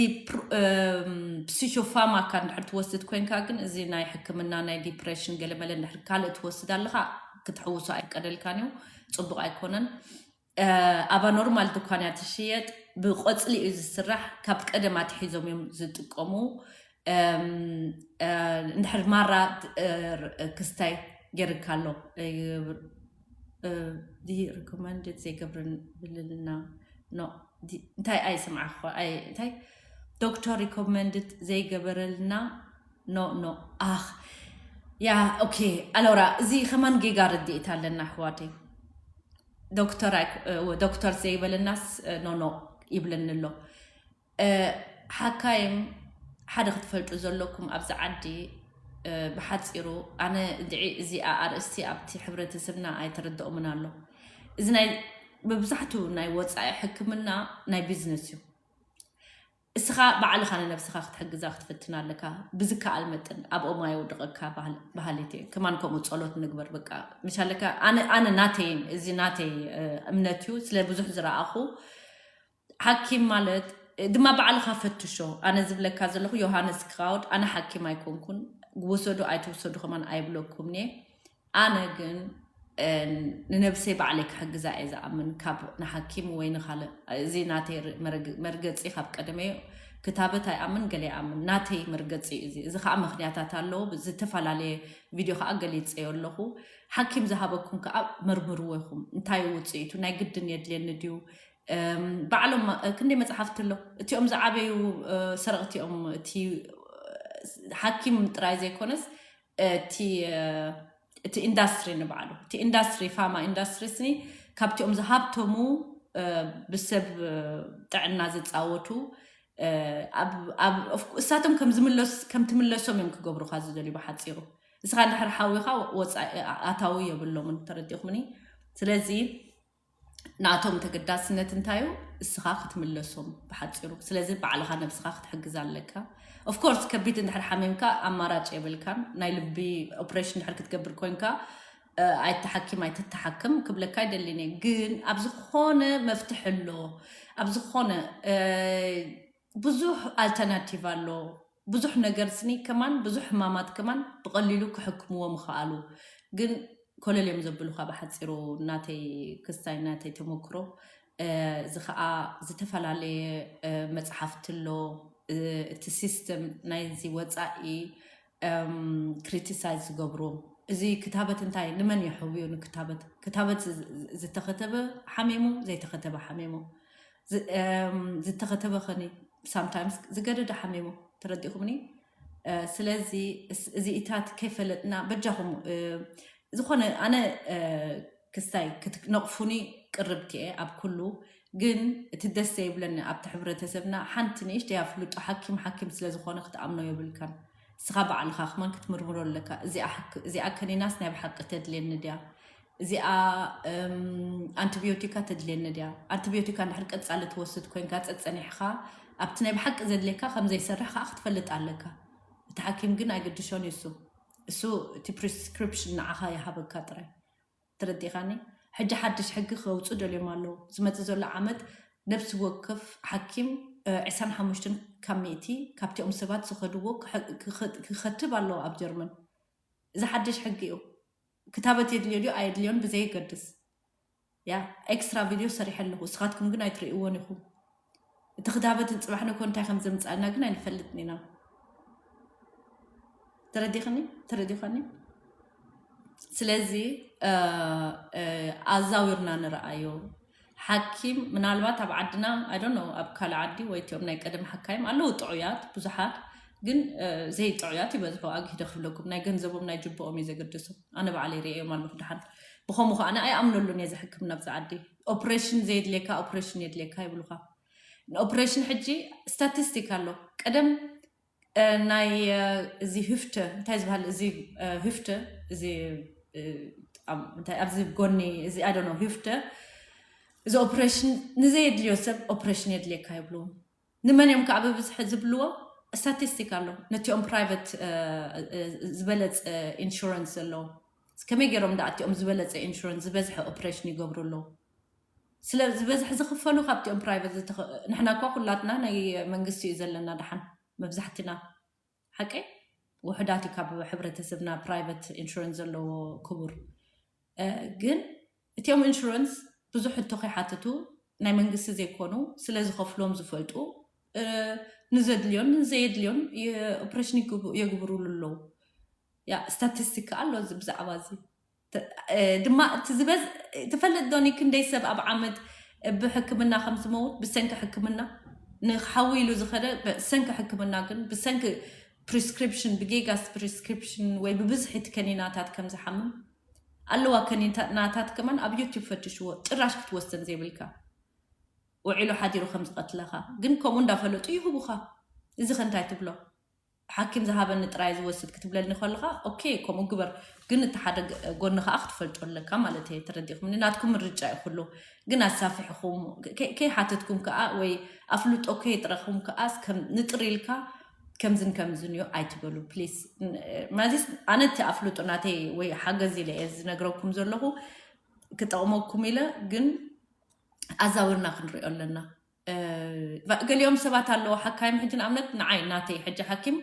ፕሲሾፋማ ካ እንድሕር ትወስድ ኮይንካ ግን፣ እዚ ናይ ሕክምና ናይ ዲፕሬሽን ገለመለ እንድሕር ካልእ ትወስድ ኣለኻ፣ ክትሕውሶ ኣይፍቀደልካን እዩ። ጽቡቕ ኣይኮነን። ኣባ ኖርማል ድኳን እያ ትሽየጥ። ብቆጽሊ እዩ ዝስራሕ። ካብ ቀደም ኣትሒዞም እዮም ዝጥቀሙ። እንድሕር ማራ ክስታይ ገይርካ ኣሎ ሪኮመንድድ ዘይገብርን ብልልና ኖ። እንታይ ኣይስምዓ እንታይ ዶክተር ሪኮመንድድ ዘይገበረልና ኖ ኖ። ኣኽ ያ ኦኬ። ኣሎራ፣ እዚ ከማን ጌጋ ርድኢት ኣለና ኣሕዋተይ። ዶክተር ዶክተር ዘይበለናስ ኖ ኖ ይብለኒ ኣሎ። ሓካይም ሓደ ክትፈልጡ ዘለኩም ኣብዚ ዓዲ፣ ብሓፂሩ፣ ኣነ እንድዒ እዚኣ ኣርእስቲ ኣብቲ ሕብረተሰብና ኣይተረድኦምን ኣሎ። እዚ ናይ መብዛሕቱ ናይ ወፃኢ ሕክምና ናይ ቢዝነስ እዩ። እስኻ ባዕልኻ ንነብስኻ ክትሕግዛ ክትፈትን ኣለካ። ብዝከኣል መጠን ኣብኦም ኣየውድቐካ ባህሊት እየ። ከማን ከምኡ ጸሎት ንግበር። በቃ ምሻለካ ኣነ ኣነ ናተይ እዚ ናተይ እምነት እዩ። ስለ ብዙሕ ዝረኣኹ ሓኪም ማለት ድማ ባዕልኻ ፈትሾ። ኣነ ዝብለካ ዘለኹ ዮሃንስ ክራውድ፣ ኣነ ሓኪም ኣይኮንኩን። ውሰዱ ኣይትውሰዱ ከማን ኣይብለኩም እየ። ኣነ ግን ንነብሰይ ባዕለይ ክሕግዛ እየ ዝኣምን፣ ካብ ንሓኪም ወይ ንኻልእ። እዚ ናተይ መርገፂ ካብ ቀደመ ክታበት ኣይኣምን፣ ገለ ይኣምን። ናተይ መርገፂ እዩ እዚ። እዚ ከዓ ምክንያታት ኣለዎ። ዝተፈላለየ ቪድዮ ከዓ ገሊፀዮ ኣለኹ። ሓኪም ዝሃበኩም ከዓ መርምርዎ ኢኹም። እንታይ ውፅኢቱ? ናይ ግድን የድልየኒ ድዩ? ባዕሎም ክንደይ መፅሓፍቲ ኣሎ። እቲኦም ዝዓበዩ ሰረቕቲ እዮም። እቲ ሓኪም ጥራይ ዘይኮነስ እቲ እቲ ኢንዳስትሪ ንባዕሉ፣ እቲ ኢንዳስትሪ፣ ፋርማ ኢንዳስትሪ ስኒ ካብቲኦም ዝሃብተሙ ብሰብ ጥዕና ዝፃወቱ፣ እሳቶም ከም ትምለሶም እዮም ክገብሩካ ዝደልዩ። ብሓፂሩ እስኻ እንድሕር ሓዊኻ ወፃኢ ኣታዊ የብሎምን። ተረዲኹምኒ? ስለዚ ናቶም ተገዳስነት እንታዩ? እስኻ ክትምለሶም ብሓፂሩ። ስለዚ ባዕልኻ ነብስኻ ክትሕግዝ ኣለካ። ኦፍኮርስ ከቢድ እንድሕር ሓሚምካ ኣማራጭ የብልካን። ናይ ልቢ ኦፕሬሽን እንድሕር ክትገብር ኮንካ ኣይትሓኪም ኣይትተሓክም ክብለካ ኣይደልን እየ። ግን ኣብ ዝኾነ መፍትሒ ኣሎ። ኣብ ዝኾነ ብዙሕ ኣልተርናቲቭ ኣሎ። ብዙሕ ነገር ስኒ ከማን ብዙሕ ሕማማት ከማን ብቐሊሉ ክሕክምዎ ምኽኣሉ። ግን ኮለል እዮም ዘብሉኻ ብሓፂሩ ናተይ ክስታይ ናተይ ተመክሮ። እዚ ከዓ ዝተፈላለየ መፅሓፍቲ ኣሎ። እቲ ሲስተም ናይዚ ወፃኢ ክሪቲሳይዝ ዝገብሩ። እዚ ክታበት እንታይ ንመን የሕውዩ? ንክታበት ክታበት ዝተኸተበ ሓሚሙ፣ ዘይተኸተበ ሓሚሙ። ዝተኸተበ ኸኒ ሳምታይምስ ዝገደደ ሓሚሙ። ተረዲኹምኒ? ስለዚ እዚ ኢታት ከይፈለጥና በጃኹም ዝኾነ ኣነ ክስታይ ክትነቕፉኒ ቅርብቲ እየ ኣብ ኩሉ። ግን እቲ ደስ ዘይብለኒ ኣብቲ ሕብረተሰብና ሓንቲ ንእሽተይ ኣፍልጦ ሓኪም ሓኪም ስለ ዝኾነ ክትኣምኖ የብልካን። እስኻ ባዕልኻ ክማን ክትምርምሮ ኣለካ። እዚኣ ከኒናስ ናይ ብሓቂ ተድልየኒ ድያ? እዚኣ ኣንቲቢዮቲካ ተድልየኒ ድያ? ኣንቲቢዮቲካ እንድሕር ቀጻሊ ትወስድ ኮይንካ ጸጸኒሕኻ ኣብቲ ናይ ብሓቂ ዘድልየካ ከም ዘይሰርሕ ከዓ ክትፈልጥ ኣለካ። እቲ ሓኪም ግን ኣይግድሾን እዩ። እሱ እሱ እቲ ፕሪስክሪፕሽን ንዓኻ ይሃበካ ጥራይ። ተረዲኻኒ? ሕጂ ሓድሽ ሕጊ ከውፁ ደልዮም ኣለዉ። ዝመፅእ ዘሎ ዓመት ነብሲ ወከፍ ሓኪም ዕስራን ሓሙሽተን ካብ ሚእቲ ካብቲኦም ሰባት ዝኸድዎ ክኸትብ ኣለዎ ኣብ ጀርመን። እዚ ሓድሽ ሕጊ እዩ። ክታበት የድልዮ ድዩ ኣየድልዮን ብዘይገድስ፣ ያ ኤክስትራ ቪድዮ ሰሪሐ ኣለኹ። እስኻትኩም ግን ኣይትርእይዎን ኢኹም። እቲ ክታበት ጽባሕ ንኮ እንታይ ከም ዘምጻልና ግን ኣይንፈልጥን ኢና። ተረዲኽኒ? ተረዲኸኒ? ስለዚ ኣዛዊርና ንረኣዮ። ሓኪም ምናልባት ኣብ ዓድና፣ I don't know፣ ኣብ ካልእ ዓዲ ወይ እቲኦም ናይ ቀደም ሓካይም ኣለዉ ጥዑያት ብዙሓት፣ ግን ዘይጥዑያት ይበዝሑ። ኣግሂደ ክብለኩም፣ ናይ ገንዘቦም ናይ ጅብኦም እዩ ዘገድሶም። ኣነ ባዕለይ ርእዮም ኣለኹ። ደሓን ብኸምኡ ከኣ ኣነ ኣይኣምነሉን እየ። እዚ ሕክምና ኣብዚ ዓዲ ኦፕሬሽን ዘየድልየካ ኦፕሬሽን የድልየካ ይብሉኻ። ንኦፕሬሽን ሕጂ ስታቲስቲክ ኣሎ። ቀደም ናይ እዚ ህፍተ እንታይ ዝበሃል፣ እዚ ህፍተ፣ እዚ ኣብዚ ጎኒ እዚ ኣደኖ ህፍተ፣ እዚ ኦፕሬሽን ንዘየድልዮ ሰብ ኦፕሬሽን የድልየካ ይብሉ። ንመን እዮም ከዓ ብብዝሒ ዝብልዎ? ስታቲስቲክ ኣሎ። ነቲኦም ፕራይቨት ዝበለፀ ኢንሹረንስ ዘለዎ፣ ከመይ ገይሮም ደኣ እቲኦም ዝበለፀ ኢንሹረንስ ዝበዝሐ ኦፕሬሽን ይገብሩ ኣለዉ? ስለ ዝበዝሕ ዝኽፈሉ ካብቲኦም ፕራይቨት ንሕና እኳ ኩላትና ናይ መንግስቲ እዩ ዘለና ደሓን መብዛሕትና። ሓቀይ ውሕዳት እዩ ካብ ሕብረተሰብና ፕራይቨት ኢንሹረንስ ዘለዎ ክቡር። ግን እቲኦም ኢንሹረንስ ብዙሕ ሕቶ ከይሓትቱ ናይ መንግስቲ ዘይኮኑ ስለ ዝኸፍሎም ዝፈልጡ ንዘድልዮን ንዘየድልዮን ኦፕሬሽን የግብሩሉ ኣለዉ። ያ ስታቲስቲክ ኣሎ እዚ ብዛዕባ እዚ ድማ እቲ ዝበዝ ትፈልጥ ዶኒ ክንደይ ሰብ ኣብ ዓመት ብሕክምና ከም ዝመውት ብሰንኪ ሕክምና ንሓዊ ኢሉ ዝኸደ ብሰንኪ ሕክምና ግን ብሰንኪ ፕሪስክሪፕሽን ብጌጋስ ፕሪስክሪፕሽን ወይ ብብዝሒ እቲ ከኒናታት ከም ዝሓምም ኣለዋ። ከኒናታት ከማን ኣብ ዩቲብ ፈትሽዎ ጭራሽ ክትወስን ዘይብልካ ውዒሉ ሓዲሩ ከም ዝቐትለኻ ግን ከምኡ እንዳፈለጡ ይህቡኻ። እዚ ከ እንታይ ትብሎ? ሓኪም ዝሃበኒ ጥራይ ዝወስድ ክትብለኒ ከለኻ ኦኬ ከምኡ ግበር፣ ግን እቲ ሓደ ጎኒ ከዓ ክትፈልጦ ኣለካ ማለት እየ። ተረዲእኩምኒ? ናትኩም ምርጫ እዩ ኩሉ። ግን ኣሳፊሕኹም ከይሓተትኩም ከዓ ወይ ኣፍልጦ ከየጥረኹም ከዓ ንጥር ኢልካ ከምዝን ከምዝን እዩ ኣይትበሉ ፕሊስ። ማዚስ ኣነ እቲ ኣፍልጦ ናተይ ወይ ሓገዝ ኢለ እየ ዝነግረኩም ዘለኹ ክጠቕመኩም ኢለ፣ ግን ኣዛውርና ክንሪኦ ኣለና። ገሊኦም ሰባት ኣለዎ ሓካይም ሕጂ ንኣብነት ንዓይ ናተይ ሕጂ ሓኪም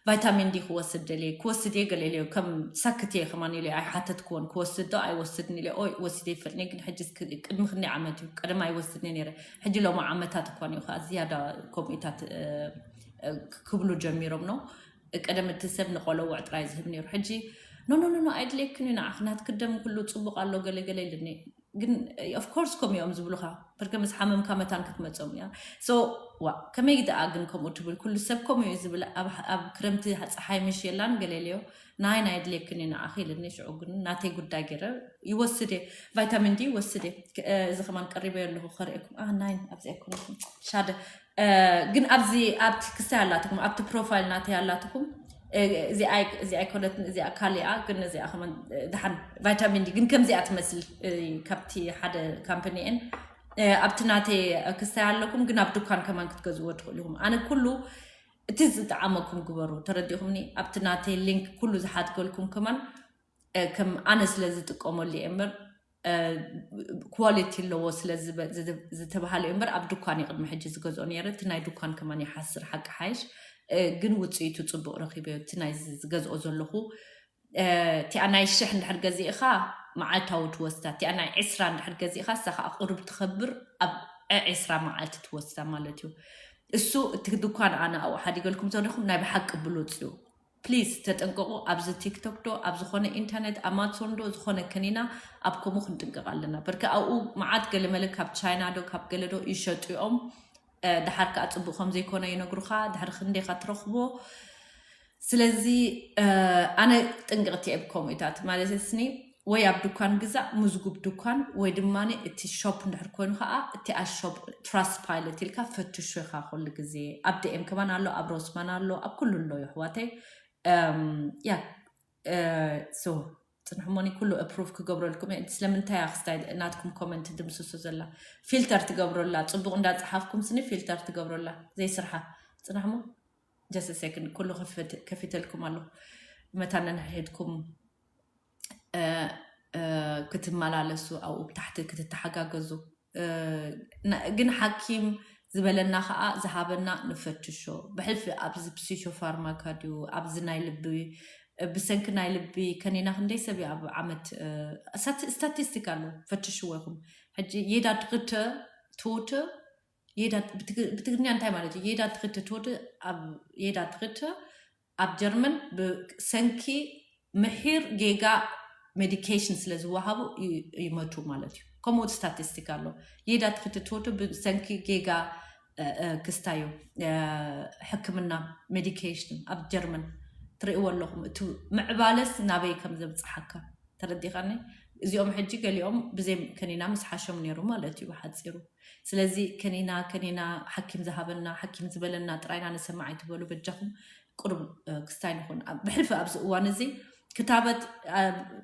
ቫይታሚን ዲ ክወስድ ደልየ ክወስድ እየ ገለ ኢለዮ ከም ሳክት እየ ከማን ኢለ ኣይሓተትክዎን ክወስድ ዶ ኣይወስድን ኢለ ኦይ ወሲደ ይፈልኒ ግን ሕጂ ቅድሚ ክንደይ ዓመት እዩ ቀደም ኣይወስድን ነይረ ሕጂ ሎማ ዓመታት እኳ እዩ ከዓ ዝያዳ ከምኡታት ክብሉ ጀሚሮም ነው። ቀደም እቲ ሰብ ንቆለውዕ ጥራይ ዝህብ ነይሩ ሕጂ ኖ ኖ ኖ ኣይድልየክን እዩ ንዓኽ ናትክ ደም ኩሉ ፅቡቅ ኣሎ ገለ ገለ ኢልኒ። ግን ኦፍኮርስ ከም እዮም ዝብሉካ ብርገ ምስ ሓመምካ መታን ክትመፆም እያ። ሶ ዋ ከመይ ደኣ ግን ከምኡ ትብል ኩሉ ሰብ ከምኡ እዩ ዝብል። ኣብ ክረምቲ ፀሓይ ምሽ የላን ገለ ኢለዮ ናይ ናይ ድሌክን እዩ ንዓኺ ኢልኒ። ሽዑ ግን ናተይ ጉዳይ ገይረ ይወስድ እየ ቫይታሚን ዲ ይወስድ እየ። እዚ ከማን ቀሪበዮ ኣለኹ ከርእየኩም። አ ናይ ኣብዚ ኣይኮነኩም ሻደ ግን ኣብዚ ኣብቲ ክስታይ ኣላትኩም ኣብቲ ፕሮፋይል ናተይ ኣላትኩም። እዚኣ ኣይኮነትን እዚኣ ካሊኣ ግን እዚኣ ከመን ደሓን ቫይታሚን ዲ ግን ከምዚኣ ትመስል ካብቲ ሓደ ካምፓኒኤን ኣብቲ ናተይ ክስታይ ኣለኩም ግን ኣብ ድኳን ከማን ክትገዝእዎ ትኽእሉ ኢኹም። ኣነ ኩሉ እቲ ዝጠዓመኩም ግበሩ ተረዲኹምኒ። ኣብቲ ናተይ ሊንክ ኩሉ ዝሓትገልኩም ከማን ከም ኣነ ስለ ዝጥቀመሉ እየ እምበር ኳሊቲ ኣለዎ ስለ ዝተባሃለ እዩ እምበር ኣብ ድኳን እዩ ቅድሚ ሕጂ ዝገዝኦ ነይረ። እቲ ናይ ድኳን ከማን ይሓስር ሓቂ ሓይሽ ግን ውፅኢቱ ፅቡቅ ረኪበዮ። እቲ ናይ ዝገዝኦ ዘለኹ እቲኣ ናይ ሽሕ እንድሕር ገዚእኻ መዓልታዊ ትወስዳ እቲኣ ናይ ዕስራ እንድሕር ገዚእኻ እሳ ከዓ ቁሩብ ትኸብር ኣብ ዕስራ መዓልቲ ትወስዳ ማለት እዩ። እሱ እቲ ድኳን ኣነ ኣብኡ ሓዲገልኩም ዘለኹም ናይ ብሓቂ ብሉፅ እዩ። ፕሊዝ ተጠንቀቁ። ኣብዚ ቲክቶክ ዶ ኣብ ዝኾነ ኢንተርኔት ኣማዞን ዶ ዝኾነ ከኒና ኣብ ከምኡ ክንጥንቀቅ ኣለና። በርካ ኣብኡ መዓት ገለመለ ካብ ቻይና ዶ ካብ ገለ ዶ ይሸጡ እዮም። ድሓር ከዓ ፅቡቅ ከም ዘይኮነ ይነግሩካ። ድሕሪ ክንደይካ ትረኽቦ። ስለዚ ኣነ ጥንቅቅቲ እየ ብከምኡታት ማለት ስኒ ወይ ኣብ ድኳን ግዛእ ምዝጉብ ድኳን ወይ ድማ እቲ ሾፕ እንድሕር ኮይኑ ከዓ እቲ ኣሾፕ ትራስ ፓይለት ኢልካ ፈትሹ ኢካ ኩሉ ግዜ ኣብ ደኤም ከማን ኣሎ ኣብ ሮስማን ኣሎ ኣብ ኩሉ ኣሎ ይሕዋተይ። ያ ሶ ፅንሕሞኒ ኩሉ ኣፕሩቭ ክገብረልኩም እየ። ስለምንታይ ክስታይ ናትኩም ኮመንት ድምስሱ ዘላ ፊልተር ትገብረላ ፅቡቅ እንዳፀሓፍኩም ስኒ ፊልተር ትገብረላ ዘይስርሓ ፅናሕሞ just second ኩሉ ከፊተልኩም ኣለኹ። መታን ነንሕድኩም ክትመላለሱ ኣብኡ ብታሕቲ ክትተሓጋገዙ ግን ሓኪም ዝበለና ከዓ ዝሃበና ንፈትሾ። ብሕልፊ ኣብዚ ፕሲሾ ፋርማካ ድዩ፣ ኣብዚ ናይ ልቢ፣ ብሰንኪ ናይ ልቢ ከኒና ክንደይ ሰብ እዩ ኣብ ዓመት፣ ስታቲስቲክ ኣሎ፣ ፈትሽዎ ይኹም። ሕጂ የዳ ድግተ ትወት ብትግርኛ እንታይ ማለት እዩ? የዳ ድግተ ትወት ኣብ የዳ ድግተ ኣብ ጀርመን ብሰንኪ ምሒር ጌጋ ሜዲኬሽን ስለ ዝወሃቡ ይመቱ ማለት እዩ። ከምኡ ስታቲስቲክ ኣሎ። የዳ ትክትትወቱ ብሰንኪ ጌጋ ክስታዩ ሕክምና ሜዲኬሽን ኣብ ጀርመን ትርእይዎ ኣለኹም። እቲ ምዕባለስ ናበይ ከም ዘብፅሓካ ተረዲኻኒ። እዚኦም ሕጂ ገሊኦም ብዘይ ከኒና ምስ ሓሾም ነይሩ ማለት እዩ ብሓፂሩ። ስለዚ ከኒና ከኒና ሓኪም ዝሃበና ሓኪም ዝበለና ጥራይና ንሰማዕ ኣይትበሉ በጃኹም። ቁሩብ ክስታይ ንኹን። ብሕልፊ ኣብዚ እዋን እዚ ክታበት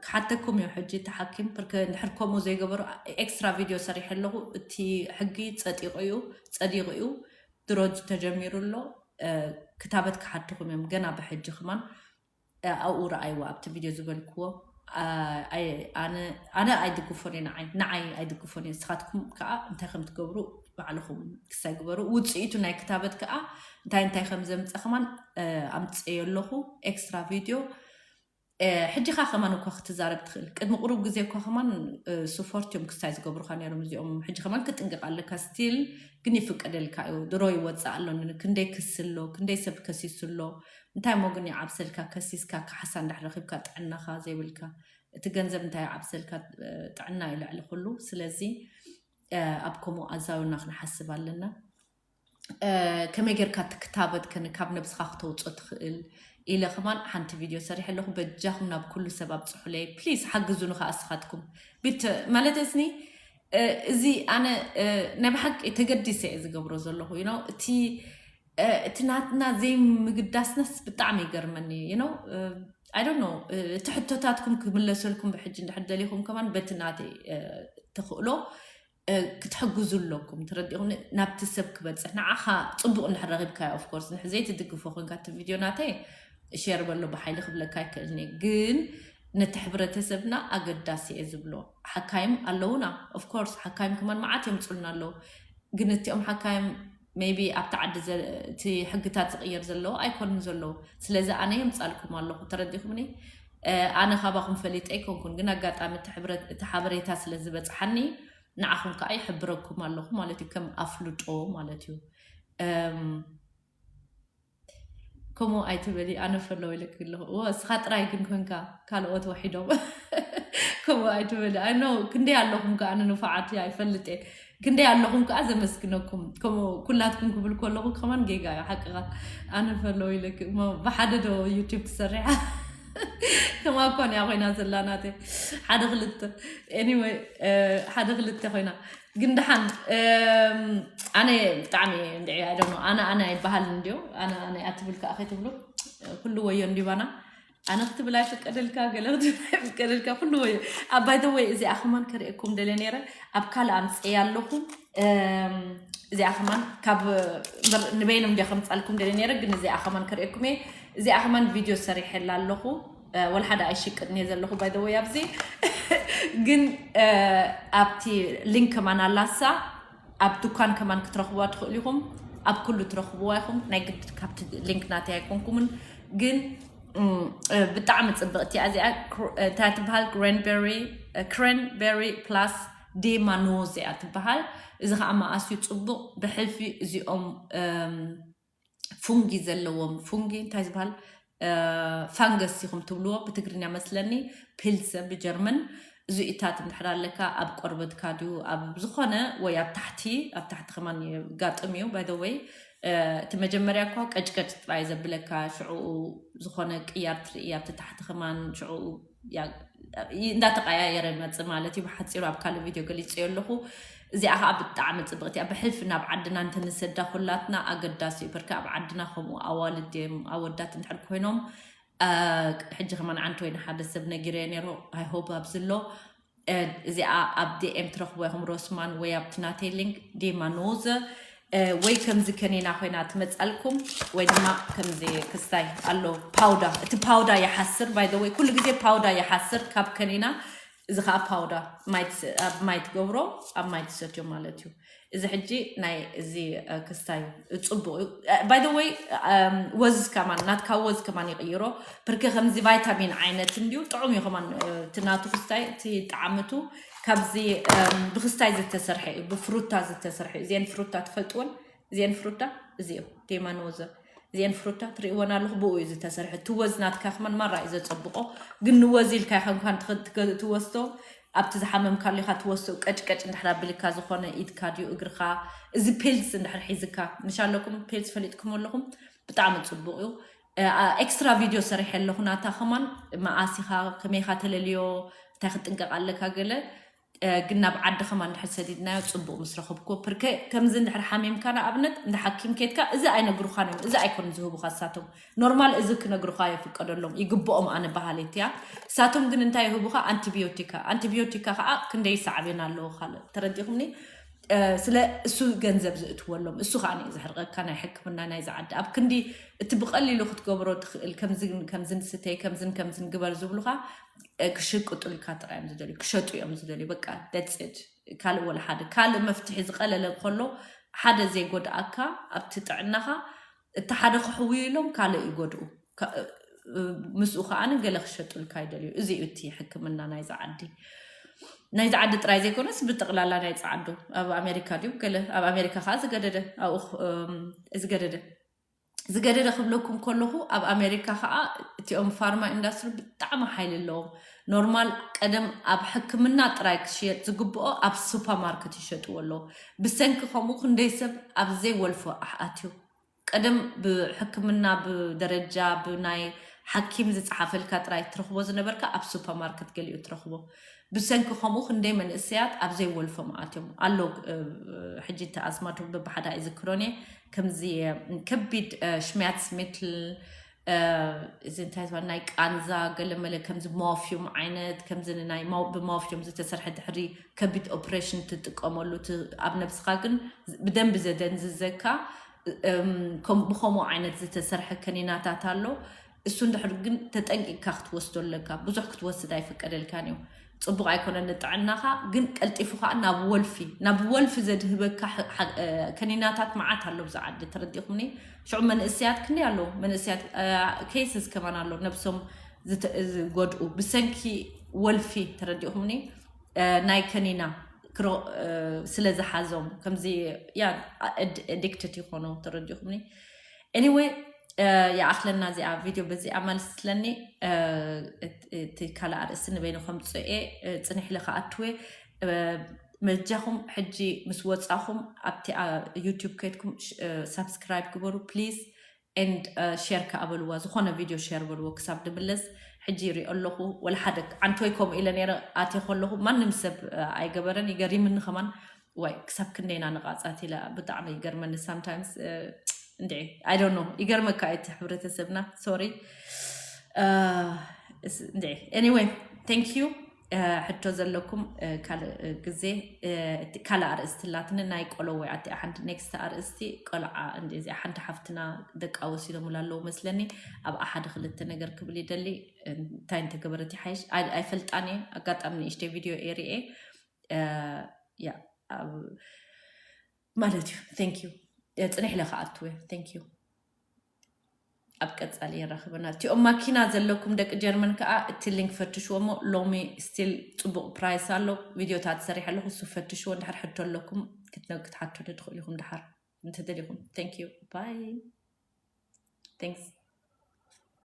ክሓተኩም እዩ። ሕጂ እቲ ሓኪም ብርክ እንድሕር ከምኡ ዘይገበሩ ኤክስትራ ቪድዮ ሰሪሐ ኣለኹ። እቲ ሕጊ ጸጢቑ እዩ፣ ጸዲቑ እዩ፣ ድሮ ተጀሚሩ ኣሎ። ክታበት ክሓትኹም እዮም ገና ብሕጂ ክማን ኣብኡ ረኣይዎ ኣብቲ ቪድዮ ዝበልክዎ። ኣነ ኣይድግፎን እየ፣ ንዓይ ንዓይ ኣይድግፎን እየ። ንስኻትኩም ከዓ እንታይ ከም ትገብሩ ባዕልኹም ክሳይ ግበሩ። ውፅኢቱ ናይ ክታበት ከዓ እንታይ እንታይ ከም ዘምፀ ከማን ኣምፅየ ኣለኹ ኤክስትራ ቪድዮ። ሕጂ ካ ከማን እኳ ክትዛረብ ትኽእል። ቅድሚ ቁሩብ ግዜ እኳ ከማን ስፖርት እዮም ክስታይ ዝገብሩካ ነይሮም እዚኦም። ሕጂ ከማን ክጥንቅቕ ኣለካ። ስቲል ግን ይፍቀደልካ እዩ። ድሮ ይወፅእ ኣሎ። ክንደይ ክሲ ኣሎ፣ ክንደይ ሰብ ከሲሱ ኣሎ። እንታይ እሞ ግን ይዓብሰልካ? ከሲስካ ካሕሳ እንድሕር ረኺብካ ጥዕናኻ ዘይብልካ እቲ ገንዘብ እንታይ ይዓብሰልካ? ጥዕና እዩ ልዕሊ ኩሉ። ስለዚ ኣብ ከምኡ ኣዛውና ክንሓስብ ኣለና። ከመይ ጌርካ እቲ ክታበት ከን ካብ ነብስኻ ክተውፅኦ ትኽእል ኢለ ከማን ሓንቲ ቪድዮ ሰሪሐ ኣለኹ። በጃኹም ናብ ኩሉ ሰብ ኣብፅሑለይ ፕሊዝ፣ ሓግዙ ንኸ ኣስኻትኩም ቢት ማለት እስኒ እዚ ኣነ ናይ ብሓቂ ተገዲሰ እየ ዝገብሮ ዘለኹ። እቲ እቲ ናትና ዘይምግዳስነስ ብጣዕሚ ይገርመኒ። I don't know፣ እቲ ሕቶታትኩም ክምለሰልኩም ብሕጂ እንድሕር ደሊኹም ከማን በቲ ናተይ ተኽእሎ ክትሕግዙ ኣለኩም። ተረዲኹም? ናብቲ ሰብ ክበፅሕ ንዓኻ ፅቡቕ እንድሕር ረኺብካዮ፣ ኦፍኮርስ ንሕ ዘይትድግፎ ኮንካ እቲ ቪድዮ ናተይ ሼር በሎ ብሓይሊ ክብለካ ኣይክእልኒ፣ ግን ነቲ ሕብረተሰብና ኣገዳሲ እየ ዝብሎ። ሓካይም ኣለውና፣ ኦፍኮርስ ሓካይም ከማን መዓት የምፁልና ኣለዉ። ግን እቲኦም ሓካይም maybe ኣብቲ ዓዲ እቲ ሕግታት ዝቕየር ዘለዎ ኣይኮኑን ዘለዉ። ስለዚ ኣነ የምፃልኩም ኣለኹ። ተረዲኹምኒ? ኣነ ካባኹም ፈሊጠ ኣይኮንኩን፣ ግን ኣጋጣሚ እቲ ሓበሬታ ስለ ዝበፅሓኒ ንዓኹም ከዓ ይሕብረኩም ኣለኹ ማለት እዩ፣ ከም ኣፍልጦ ማለት እዩ። ከምኡ ኣይትበሊ፣ ኣነ ፈለው ኢለክ ኣለኹ። እወ፣ እስኻ ጥራይ ግን ኮንካ፣ ካልኦት ወሒዶም። ከምኡ ኣይትበሊ። ኣይ ኖ ክንደይ ኣለኹም ከ? ኣነ ንፉዓት እያ ይፈልጥ እየ። ክንደይ ኣለኹም ከኣ ዘመስግነኩም። ከምኡ ኩላትኩም ክብል ከለኹ ከማን ጌጋ እዩ ሓቅኻ። ኣነ ፈለው ኢለክ እሞ ብሓደ ዶ ዩቲዩብ ትሰርሕ? ከማ እኳ እያ ኮይና ዘላ ናተይ ሓደ ክልተ። Anyway፣ ሓደ ክልተ ኮይና። ግን ደሓን ኣነ ብጣዕሚ እንድዒ ኣደሞ ኣነ ኣነ ኣይበሃል እንድዮ ኣነ ኣነ ኣትብል ከዓ ከይትብሉ ኩሉ ወዮ እንዲባና ኣነ ክትብል ኣይፍቀደልካ ገለ ክትብል ኣይፍቀደልካ ኩሉ ወዮ ኣባይተወይ እዚኣ ከማን ከርእየኩም ደለ ነይረ ኣብ ካልእ ኣምፅእያ ኣለኹ እዚኣ ከማን ካብ ንበይኖም እንዲ ከምፃልኩም ደለ ነይረ ግን እዚኣ ከማን ከርእየኩም እየ እዚኣ ከማን ቪድዮ ሰሪሐላ ኣለኹ ወላ ሓደ ኣይሽቅጥን እየ ዘለኹ ባይተወይ ኣብዚ ግን ኣብቲ ሊንክ ከማን ኣላሳ ኣብ ዱካን ከማን ክትረኽብዋ ትኽእሉ ኢኹም ኣብ ኩሉ ትረኽብዋ ኢኹም ናይ ግድ ካብቲ ሊንክ ናተይ ኣይኮንኩምን ግን ብጣዕሚ ፅብቕቲ እያ እዚኣ እንታይ ትበሃል ክሬንቤሪ ክሬንቤሪ ፕላስ ዴማኖዝ እያ ትበሃል እዚ ከዓ መኣስዩ ፅቡቕ ብሕልፊ እዚኦም ፉንጊ ዘለዎም ፉንጊ እንታይ ዝበሃል ፋንገስ ኢኹም ትብልዎ ብትግርኛ መስለኒ ፒልሰ ብጀርመን እዚኢታት እንድሕር ኣለካ ኣብ ቆርበትካ ድዩ ኣብ ዝኾነ ወይ ኣብ ታሕቲ ኣብ ታሕቲ ከማን ጋጥም እዩ ባይደወይ እቲ መጀመርያ እኳ ቀጭቀጭ ጥራይ ዘብለካ ሽዑኡ ዝኾነ ቅያር ትርኢ ኣብቲ ታሕቲ ከማን ሽዑኡ እንዳተቀያየረ መፅ ማለት እዩ ብሓፂሩ ኣብ ካልእ ቪድዮ ገሊፀዮ ኣለኹ እዚኣ ከዓ ብጣዕሚ ፅብቅቲ እያ ብሕልፊ ናብ ዓድና እንተንሰዳ ኩላትና ኣገዳሲ እዩ በርካ ኣብ ዓድና ከምኡ ኣዋልድ እዮም ኣወዳት እንድሕር ኮይኖም ሕጂ ከማን ዓንተ ወይ ንሓደ ሰብ ነጊረ ነይሩ ኣይሆብ ኣብዚ ኣሎ እዚኣ ኣብ ዲኤም ትረኽቦ ኢኹም ሮስማን ወይ ኣብቲ ናተይ ሊንክ ዴማኖዘ ወይ ከምዚ ከኒና ኮይና ትመፃልኩም ወይ ድማ ከምዚ ክስታይ ኣሎ ፓውዳ እቲ ፓውዳ ይሓስር ባይደወይ ኩሉ ግዜ ፓውዳ ይሓስር ካብ ከኒና እዚ ከዓ powder ማይ ትስ- ኣብ ማይ ትገብሮ፣ ኣብ ማይ ትሰትዮ ማለት እዩ። እዚ ሕጂ ናይ እዚ ክስታይ እዩ፣ ፅቡቅ እዩ። By the way፣ ወዝ ከማን ናትካ ወዝ ከማን ይቅይሮ። ብርክ ከምዚ ቫይታሚን ዓይነት እንዲዩ ጥዑም እዩ ከማን። እቲ ናቱ ክስታይ እቲ ጣዕምቱ ካብዚ ብክስታይ ዝተሰርሐ እዩ፣ ብፍሩታ ዝተሰርሐ እዩ። እዚአን ፍሩታ ትፈልጥወን? እዚአን ፍሩታ እዚኦ ዴማኖዘ እዚአን ፍሩታ ትርእይወን ኣለኹ። ብኡ እዩ ዝተሰርሐ። እቲ ወዝ ናትካ ከማን ማራ እዩ ዘፀብቆ። ግን ንወዝ ኢልካ ይኸንኳን ትወስዶ፣ ኣብቲ ዝሓመምካሉ ኢኻ ትወስዶ። ቀጭቀጭ እንድሕር ኣቢልካ ዝኾነ ኢድካ ድዩ እግርኻ፣ እዚ ፔልስ እንድሕር ሒዝካ፣ ንሻለኩም ፔልስ ፈሊጥኩም ኣለኹም፣ ብጣዕሚ ፅቡቅ እዩ። ኤክስትራ ቪድዮ ሰሪሐ ኣለኹ ናታ ከማን፣ መኣሲኻ ከመይኻ ተለልዮ፣ እንታይ ክትጥንቀቕ ኣለካ ገለ። ግን ናብ ዓዲ ከማን እንድሕር ሰዲድናዮ ፅቡቅ ምስ ረኸብኩ። ፕርከ ከምዚ እንድሕር ሓሚምካ ንኣብነት እንደ ሓኪም ኬድካ፣ እዚ ኣይነግሩኻን እዮም። እዚ ኣይኮን ዝህቡኻ እሳቶም። ኖርማል እዚ ክነግሩኻ የፍቀደሎም ይግብኦም ኣነ ባህሌት እያ። እሳቶም ግን እንታይ ይህቡኻ? ኣንቲቢዮቲካ። ኣንቲቢዮቲካ ከዓ ክንደይ ሳዕቤን ኣለዎ ካልእ፣ ተረዲኹምኒ? ስለ እሱ ገንዘብ ዝእትወሎም፣ እሱ ከዓ እዩ ዘሕርቀካ። ናይ ሕክምና ናይ ዝዓዲ ኣብ ክንዲ እቲ ብቀሊሉ ክትገብሮ ትኽእል፣ ከምዝን ከምዝን ስተይ፣ ከምዝን ከምዝን ግበር ዝብሉኻ ክሽቅጡልካ ጥራይ እዮም ዝደልዩ፣ ክሸጡ እዮም ዝደልዩ። በቃ ደፅድ ካልእ ወላ ሓደ ካልእ መፍትሒ ዝቀለለ ከሎ ሓደ ዘይጎድኣካ ኣብቲ ጥዕናኻ፣ እቲ ሓደ ክሕውዩ ኢሎም ካልእ ይጎድኡ። ምስኡ ከዓኒ ገለ ክሸጡልካ ይደልዩ። እዚ እዩ እቲ ሕክምና ናይዚ ዓዲ። ናይዚ ዓዲ ጥራይ ዘይኮነስ ብጠቕላላ ናይ ፃዓዱ ኣብ ኣሜሪካ ድዩ ገለ ኣብ ኣሜሪካ ከዓ ዝገደደ ኣብኡ ዝገደደ ዝገደደ ክብለኩም ከለኹ ኣብ ኣሜሪካ ከዓ እቲኦም ፋርማ ኢንዳስትሪ ብጣዕሚ ሓይሊ ኣለዎም። ኖርማል ቀደም ኣብ ሕክምና ጥራይ ክሽየጥ ዝግብኦ ኣብ ሱፐርማርኬት ይሸጥዎ ኣለዉ። ብሰንኪ ከምኡ ክንደይ ሰብ ኣብ ዘይወልፎ ኣትዩ። ቀደም ብሕክምና ብደረጃ ብናይ ሓኪም ዝፀሓፈልካ ጥራይ ትረኽቦ ዝነበርካ ኣብ ሱፐርማርኬት ገሊኡ ትረኽቦ። ብሰንኪ ከምኡ ክንደይ መንእሰያት ኣብ ዘይወልፎም ኣትዮም ኣሎ። ሕጂ እቲ ኣዝማድ በብሓዳ ይዝክሮን እየ። ከምዚ ከቢድ ሽሚያትስሚትል እዚ እንታይ ዝበሃል ናይ ቃንዛ ገለመለ ከምዚ ሞርፊዩም ዓይነት ከምዚ ናይ ብሞርፊዩም ዝተሰርሐ ድሕሪ ከቢድ ኦፕሬሽን ትጥቀመሉ ኣብ ነብስኻ ግን ብደንቢ ዘደንዝዘካ ብከምኡ ዓይነት ዝተሰርሐ ከኒናታት ኣሎ። እሱ እንድሕር ግን ተጠንቂቅካ ክትወስዶ ኣለካ። ብዙሕ ክትወስድ ኣይፍቀደልካን እዩ። ፅቡቅ ኣይኮነን ንጥዕናኻ። ግን ቀልጢፉ ከዓ ናብ ወልፊ ናብ ወልፊ ዘድህበካ ከኒናታት መዓት ኣሎ ብዛ ዓዲ፣ ተረዲኹምኒ? ሽዑ መንእሰያት ክንደይ ኣለዉ መንእሰያት ኬስስ ከማን ኣሎ ነብሶም ዝጎድኡ ብሰንኪ ወልፊ፣ ተረዲኹምኒ? ናይ ከኒና ክሮ ስለ ዝሓዞም ከምዚ ያ ኣዲክትድ ይኾኑ፣ ተረዲኹምኒ? Anyway፣ ይኣኽለና እዚኣ ቪድዮ በዚኣ ማለት ስለኒ። እቲ ካልእ ኣርእስቲ ንበይኑ ከምፅኤ ፅንሕ ኢለ ከኣትወ። መጃኹም ሕጂ ምስ ወፃኹም ኣብቲ ዩቱብ ከይድኩም ሳብስክራይብ ግበሩ ፕሊዝ። And ሼር ከኣበልዋ፣ ዝኾነ ቪድዮ ሼር በልዎ ክሳብ ድምለስ። ሕጂ ይሪኦ ኣለኹ ወላ ሓደ ዓንቶይ ከምኡ ኢለ ነይረ ኣትየ ከለኹ ማንም ሰብ ኣይገበረን። ይገሪምኒ ከማን ዋይ ክሳብ ክንደይና ንቃፃት ኢለ ብጣዕሚ ይገርመኒ sometimes። እንዲ I don't know ይገርመካ እቲ ሕብረተሰብና። ሶሪ እንዲ Anyway, thank you። ሕቶ ዘለኩም ካልእ ግዜ ካልእ ኣርእስቲ ላትኒ ናይ ቆሎ ወይ ኣቲ ሓንቲ ኔክስት ኣርእስቲ ቆልዓ እንዲ እዚኣ ሓንቲ ሓፍትና ደቃ ወሲዶምላ ኣለዉ መስለኒ። ኣብ ሓደ ክልተ ነገር ክብል ይደሊ። እንታይ እንተገበረት ይሓይሽ ኣይፈልጣን እየ። ኣጋጣሚ ንእሽተይ ቪድዮ እየ ርኤ ያ ማለት እዩ። Thank you። ፅንሕ ኢለ ከኣትወ thank you። ኣብ ቀፃሊ የራኽበና። እቲኦም ማኪና ዘለኩም ደቂ ጀርመን ከዓ እቲ ሊንክ ፈትሽዎ እሞ ሎሚ ስቲል ፅቡቅ ፕራይስ ኣሎ። ቪድዮታት ሰሪሐ ኣለኹ እሱ ፈትሽዎ። እንድሕር ሕቶ ኣለኩም ክትሓቱ ትኽእሉ ኢኹም ድሓር እንተደሊኹም። Thank you bye thanks።